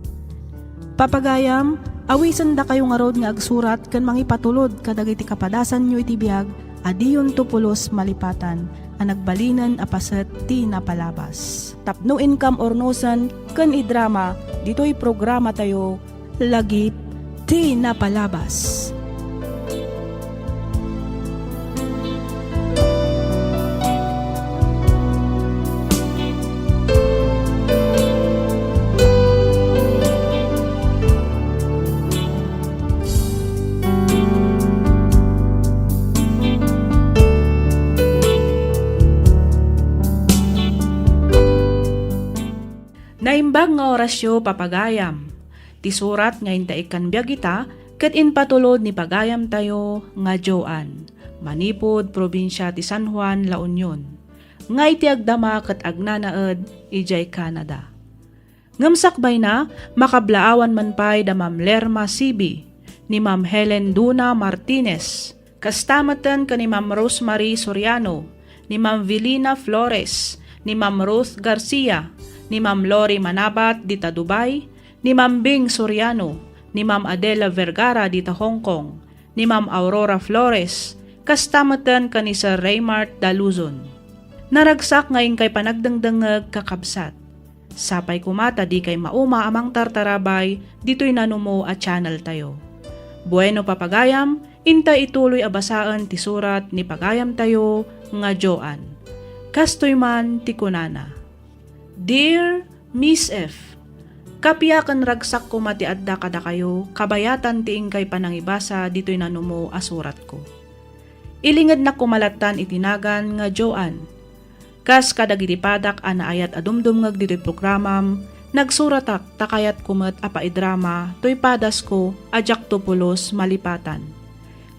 Papagayam, awisendakayo ngarud nga agsurat ken mangipatulod kadagiti kapadasanyo iti biag a diyonto pulos malipatan a nagbalinen a paset ti napalabas. Tapno inkam urnosen ken idrama ditoy programatayo, Lagip ti napalabas. Naimbag nga orasyo, papagayam. Ti surat nga inta ikkan biag ita ket impatulod ni pagayamtayo nga Joan, manipud probinsia ti San Juan, La Union, nga iti agdama ket agnanaed idiay Canada. Ngem sakbayna, makablaawan man pay da Ma'am Lerma Sibi, ni Ma'am Helen Duna Martinez, kasta metten ken ni Ma'am Rosemary Soriano, ni Ma'am Vilina Flores, ni Ma'am Ruth Garcia, ni Ma'am Lori Manabat dita Dubai, ni Ma'am Bing Soriano, ni Ma'am Adela Vergara dita Hong Kong, ni Ma'am Aurora Flores, kasta metten ken ni Sir Raymart Daluzon. Naragsak nga inkay panagdengdengngeg, kakabsat. Sapay koma ta dikay mauma a mangtartarabay ditoy nanumo a channeltayo. Bueno, papagayam, inta ituloy a basaen ti surat ni pagayamtayo nga Joan. Kastoy man ti kunana, Dear Miss F, kappia ken ragsak koma ti adda kadakayo kabayatan ti inkay panangibasa ditoy nanumo a suratko. Ilingednak koma lattan iti nagan nga Joan. Kas kadagiti padak a naayat a dumdumngeg ditoy programam, nagsuratak ta kayatko met a paidrama toy padasko a diakto pulos malipatan.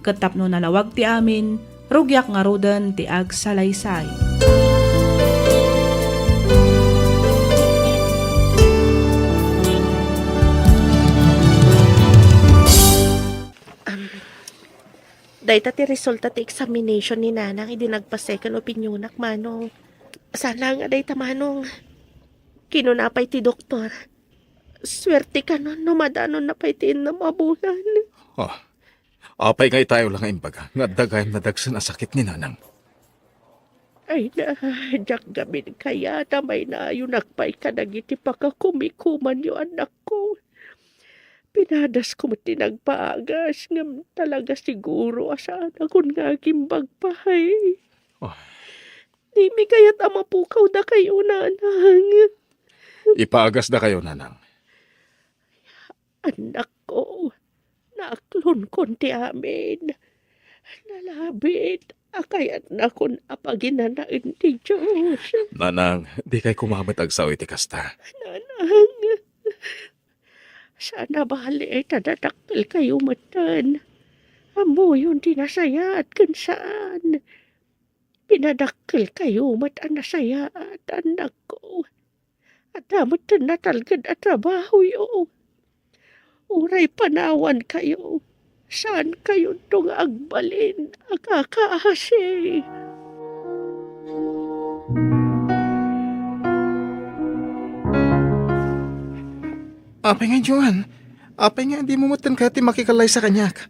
Ket tapno nalawag ti amin, rugiak ngaruden ti agsalaysay. Dayta ti resulta ti examination ni Nanang idi nagpa-second opinionak, Manong. Sana nga dayta, Manong. Kinuna pay ti doktor, "Suertekanon no madanonna pay ti innem a bulan." Ah, apay nga itayo la nga imbaga nga adda gayam nadagsen a sakit ni Nanang? Ay na, diak gamin kayat a mainayonak pay kadagiti pakakumikumanyo, anakko. Pinadasko met ti nagpaagas, ngem talaga siguro a saanakon nga agimbag pay. Ah. Dimi kayat a mapukaw dakayo, Nanang. Ipaagas dakayo, Nanang. Annakko, naaklonkon ti amin. Nalabit a kayatnakon a paginanaen ti Dios. Nanang, dikay koma met agsao iti kasta. Nanang, saan a bali ta dadakkelkayo metten. Ammoyon ti nasayaat ken saan. Pinadakkelkayo met a nasayaat, annakko. Adda metten natalged a trabahoyo. Uray panawankayo, saankayonto nga agbalin a kakaasi. Apay nga, Joan? Apay nga dimo metten kayat ti makikallaysa kaniak?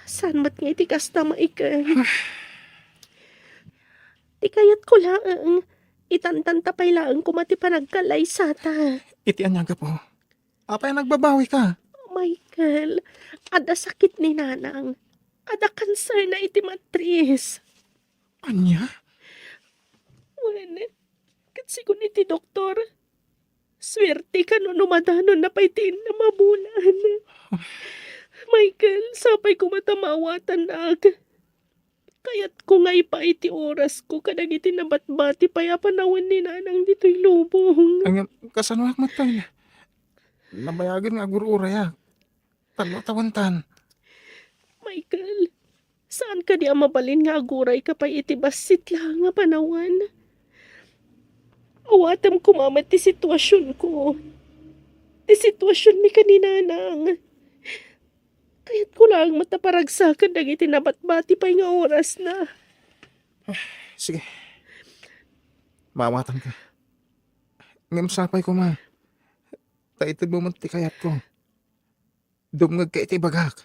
Saan met nga iti kasta, Michael? Ti kayatko laeng, itantanta pay laeng koma ti panagkallaysata. Iti ania a gapu? Apay a nagbabawika? Michael, adda sakit ni Nanang. Adda kanserna iti matris. Ania? Wen, ket sigun iti doktor, suerte kano no madanonna pay ti inna mabulan. Michael, sapay koma ta maawatannak. Kayatko nga ipaay ti orasko kadagiti nabatbati pay a panawen ni Nanang ditoy lubong. Ngem, kasanoak met pay? Nabayagen nga agur-urayak. Tallo a tawentan. Michael, saan kadi a mabalin nga agurayka pay iti bassit laeng a panawen? Awatem koma met ti situasionko. Ti situasionmi ken ni Nanang. Kayatko laeng met a paragsaken dagiti nabatbati pay nga orasna. Sige. Maawatanka. Ngem sapay koma ta itedmo met ti kayatko. Dumngegka iti ibagak.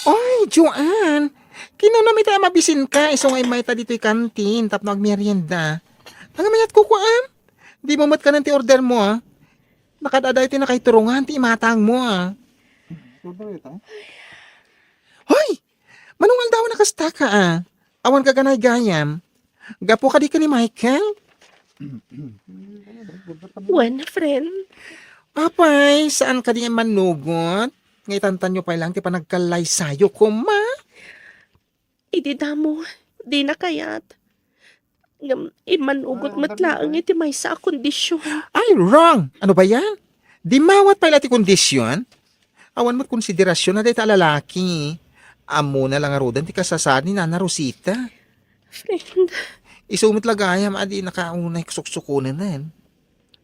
Oy, Joan! Kinunam ita a mabisinka, isu nga immayta ditoy kantin tapno agmerienda. Agmayat ko kuan? Dimo met kanen ti ordermo, a? Nakaad-adayo ti nakaiturongan ti imatangmo, a? Hoy! Mano nga aldaw a nakastaka, a? Awan ka ganay gayam. Gapu kadi ken ni Michael? Wen, friend. Apay, saan kadi nga immanugot? Nga itantanyo pay laeng ti panagkallaysayo koma? Idi damo, dina kayat. Ngem immanugot met laeng iti maysa a kondision. Ay, wrong! Ano ba yan? Dimawat pay la ti kondision? Awan met konsiderasyon na dayta a lalaki. Ammona la ngaruden ti kasasaad ni Nana Rosita. Friend. Isu met la gayam a dinaka unay suksukonen.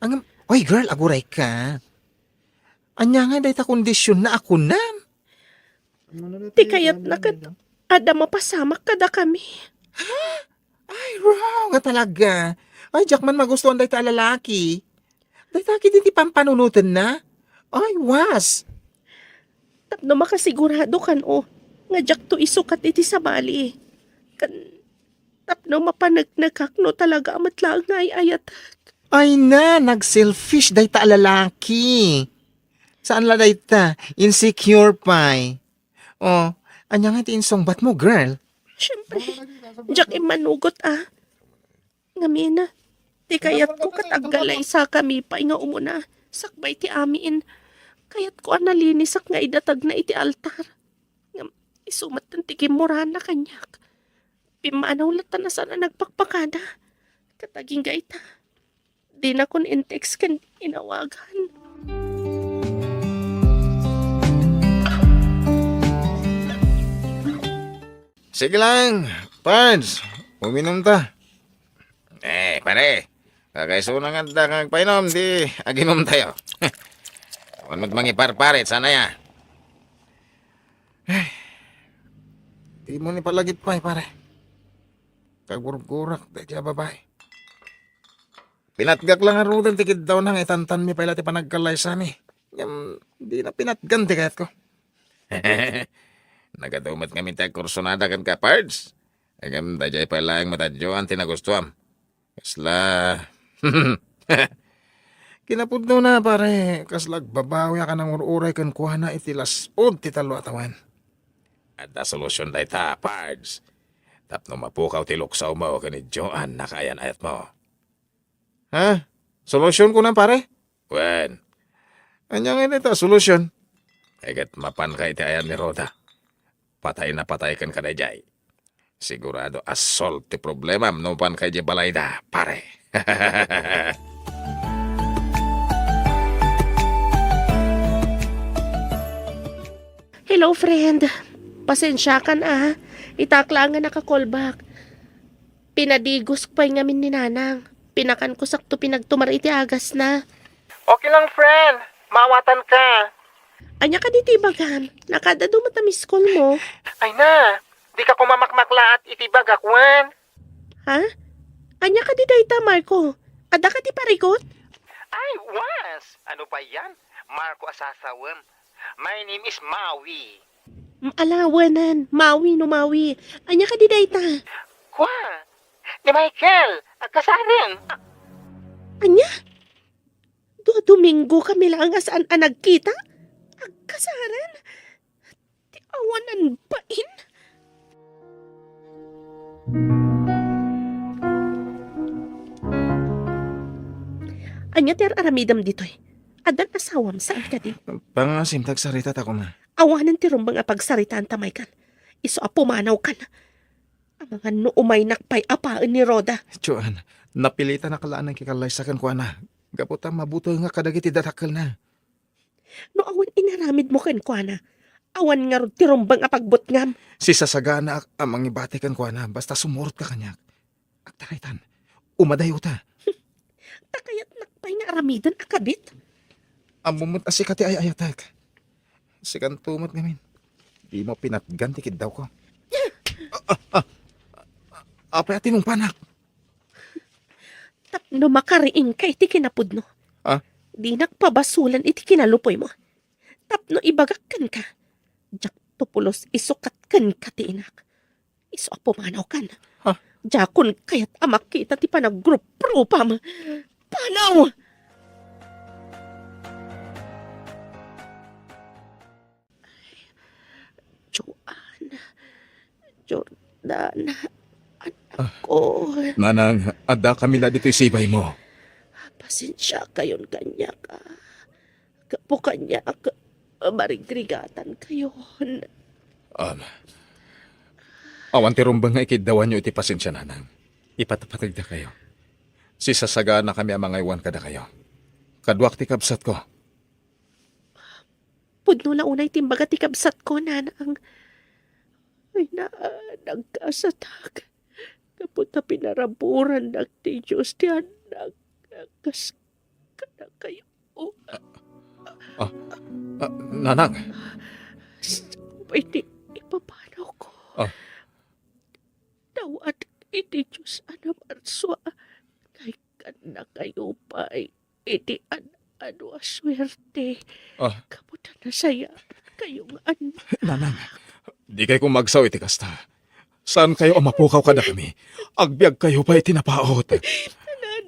Ngem, oy girl, agurayka. Ania nga dayta kondisionna a kunam? Ti kayatna ket adda mapasamak kadakami. Ha? Ay, wrong nga talaga. Ay, diak man magustuhan dayta a lalaki. Dayta ketdi ti pampanunotenna? Ay, was! Tapno makasigurado kano nga diakto isukat iti sabali. Ken tapno mapaneknekak no talaga a met laeng nga ay-ayatek. Ay na, nagselfish dayta a lalaki. Saan la dayta, insecure pay. Oh, ania nga ti insungbatmo, girl? Siyempre, diak immanugot, a. Ngamin, ti kayatko ket agkalaysakami pay nga umuna, sakbay ti amin. Kayatko a nalinisak nga idatagna iti altar. Ngem isu met ti kimmurana kaniak. Pimmanaw latta a saan a nagpakpakada. Ket agingga ita, dinakon in-text ken inawagan. Sige lang, Pards. Uminom ta. Eh, pare. Kakaisuna nga adda kang agpainom, di aginom tayo. Awan met mangiparparit, sana ya. Eh, di mo ni palagip pay, pare. Kagurgurak, daydi a babae. Pinatgak lang ngaruden ti kiddawna nga itantanmi pay la ti panagkallaysami. Ngem, di na pinatgan ti kayatko. Nagadu met ngamin ti agkursunada kenka, Pards. Ngem, daydiay pay laeng met a Joan ti nagustuam. Kasla, kinapudnona, pare, kasla agbabawiak a nangur-uray kenkuana iti las-ud ti tallo a tawen. Adda solusion dayta, Pards. Tapno mapukaw ti luksawmo ken ni Joan a kaayan-ayatmo. Ha? Solusion kunam, pare? Wen, Ania ngay dayta a solution? Ay ket mapanka iti ayan ni Rhoda. Patay na patay kenka daydiay. Sigurado a solve ti problemam no mapanka idiay balayda, pare. Hello, friend. Pasensiakan, a. Itak laeng nga naka-call back. Pinadigos pay ngamin ni Nanang. Pinakanko sakto pinagtumar iti agasna. Okay lang, friend. Maawatanka. Ania kadi ti ibagam? Nakaadda met a miss call mo. Ay na, dika koma makmaklaat iti ibagak wen. Ha? Ania kadi dayta, Marco? Adda kadi parigot? Ay, was! Ano pa yan? Marco a sasawem. My name is Maui. M-, ala, wenan, Maui no Maui. Ania kadi dayta? Kua, ni Michael, agkasaren. A-, ania? Dua Domingo kami laeng a saan a nagkita? Agkasaren? Ti awanan bain? Ania ti ar-aramidem ditoy? Addan asawam, saan kadi? Pangasim, tagsarita ta koma. Awanen ti rumbeng a pagsaritaan ta, Michael. Isu a pumanawkan. Amangan no umaynak pay a paen ni Rhoda. Joan, napilitanak la a nangkikallaysa kenkuana. Gapu ta mabutengak kadagiti dadakkelna. No awan inaramidmo kenkuana, awan ngarud ti rumbeng a pagbutngam. Sisasaganaak a mangibati kenkuana basta sumurotka kaniak. Agtaraytan, umadayuta. Ta kayatnak pay nga aramiden a kabit? Ammom met a sika ti ay-ayatek. Sikanto met ngamin. Dimo pinatgan ti kiddawko. Ah, ah, ah. Apay a tinungpanak? Tapno makariingka iti kinapudno. Ah? Dinak pabasolan iti kinalupoymo. Tapno ibagak kenka, diakto pulos isukat kenka ti inak. Isu a pumanawkan. Ha? Diakon kayat a makita ti panagruprupam. Panaw! Joan, Jordan, anakko. Nanang, addakami la ditoy sibaymo. Pasensiakayon kaniak, a. Gapu kaniak, marigrigatankayon. Um, awan ti rumbeng nga ikiddawanyo iti pasensia, Nanang. Ipatpategdakayo. Sisasaganakami a mangaywan kadakayo. Kaduak ti kabsatko. Pudno la unay ti imbaga ti kabsatko, Nanang. Ay, na, nagkasatak. Gapu ta pinaraburannak ti Dios ti annak. Kas kadakayo. Ah, ah, Nanang. Pwede ipapanawko. Ah. Dawatek iti Dios a namarsua nga ikkannakayo pay iti an-ano a suerte. Ah. Gapu ta nasayaatkayo nga annak. Nanang, dikay kumagsaw iti kasta. Saankayo a mapukaw kadakami. Agbiagkayo pay iti napaut.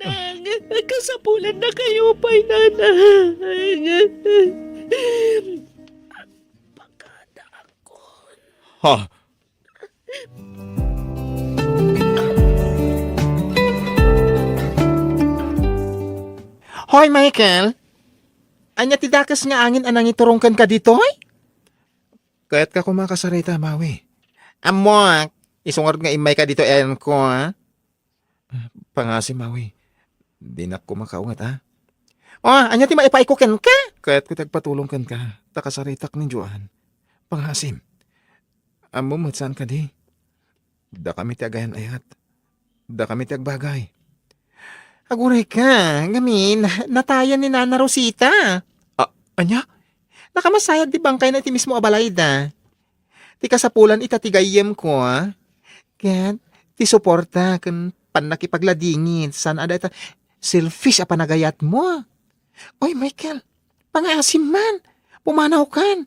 Nanang, kasapulannakayo pay, Nanang. Pagkadaakon. Ha? Hoy, Michael! Ania ti dakes nga angin a nangiturong kenka ditoy? Kayatka koma a kasarita, Maui. Ammoak, isu ngarud nga immayka ditoy ayanko, a? Pangasim, Maui. Dinak koma kaunget, a? O, ania ti maipaayko kenka? Kayatko ti agpatulong kenka, ta kasaritak ni Joan. Pangasim. Ammom met saan kadi? Dakami ti agayan-ayat. Dakami ti agbagay. Agurayka, ngamin, natayan ni Nana Rosita. A-, ania? Nakamasayag ti bangkayna iti mismo a balayda. Ti kasapulan ita ti gayyemko, a? Ket ti suporta ken pannakipagladingit, saan a dayta selfish a panagayatmo. Oy, Michael, pangaasim man. Pumanawkan.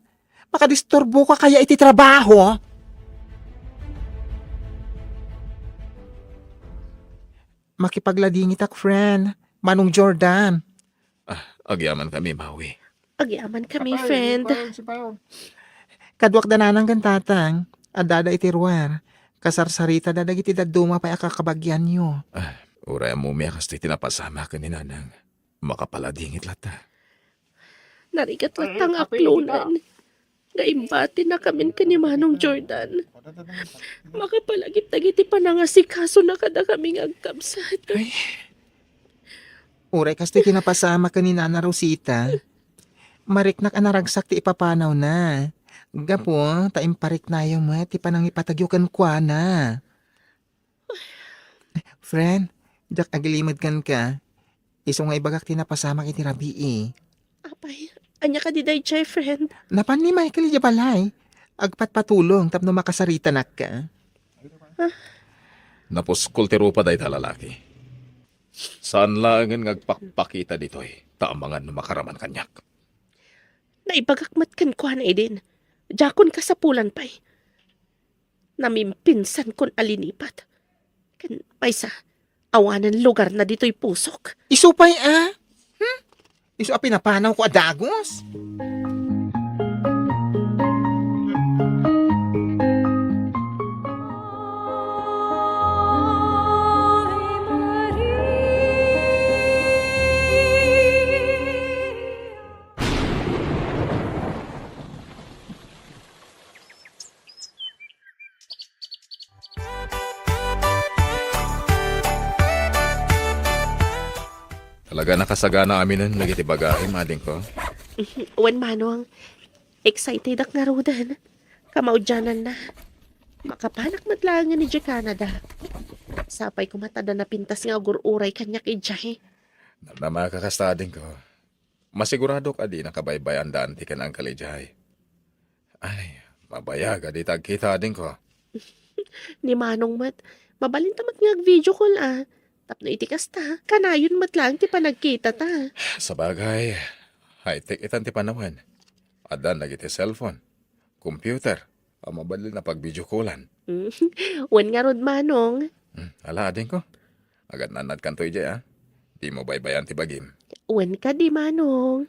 Makadisturboka kaya iti trabaho? Makipagladingitak, friend. Manong Jordan. Ah, agyamankami, Maui. Agyamankami, friend. Kaduak da nanang ken tatang. Addada iti ruar. Kasarsaritada dagiti dadduma pay a kakabagianyo. Ah, uray ammom a kastoy ti napasamak ken ni Nanang. Makapaladingit latta. Narigat latta nga aklonan nga imbatinakamin ken ni Manong Jordan. Makapalagip dagiti panangasikasona kadakami nga agkabsat. Ay. Uray kastoy ti napasamak ken ni Nana Rosita, mariknak a naragsak ti ipapanawna. Gapu ta impariknayo met ti panangipategyo kenkuana. Friend, diak agilimed kenka. Isu nga ibagak ti napasamak iti rabii. Apay, ania kadi daydiay, friend? Napan ni Michael idiay balay. Agpatpatulong tapno makasaritanak ka. Ah. Napuskol ti rupa dayta a lalaki. Saan laengen nga agpakpakita ditoy, ta amangan no makaraman kaniak. Naibagak met kenkuana idin. Diakon kasapulan pay. Namimpinsankon a linipat. Ken maysa, awanen lugarna ditoy pusok. Isu pay a? Hmm? Isu a pinapanawko a dagus? Talaga nakasagana aminen dagiti bagaem, adingko. Wen, Manong, excitedak ngaruden. Kamaudiananna, makapanak met laengen idiay Canada. Sapay koma ta adda napintas nga agur-uray kaniak idiay. Namnama ka kasta, adingko. Masiguradok a di nakabaybay-an da anti ken uncle idiay. Ay, mabayag a dita agkita, adingko. Ni Manong met, mabalinta met nga ag-video call a. Tapno iti kasta, kanayon met laeng ti panagkitata. Sabagay, high-tech itan ti panawen. Addan dagiti cellphone, computer, a mabalin a pag-video callan. Mm. Wen ngarud, Manong. Hmm, ala, adingko. Agannannadkanto idiay, a. Dimo baybay-an ti bagim. Wen kadi, Manong.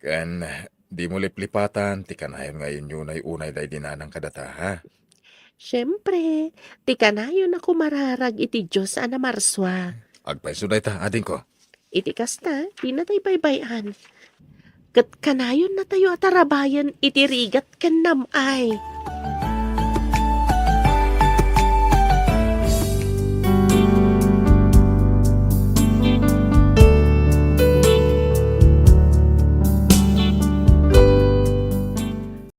Ken dimo liplipatan ti kanayon nga inyunay unay daydi nanang kadata, ha? Siempre, ti kanayon a kumararag iti Dios a namarsua. Agpayso dayta, adingko. Iti kasta, dinatay baybay-an. Ket kanayonnatayo a tarabayen iti rigat ken nam-ay.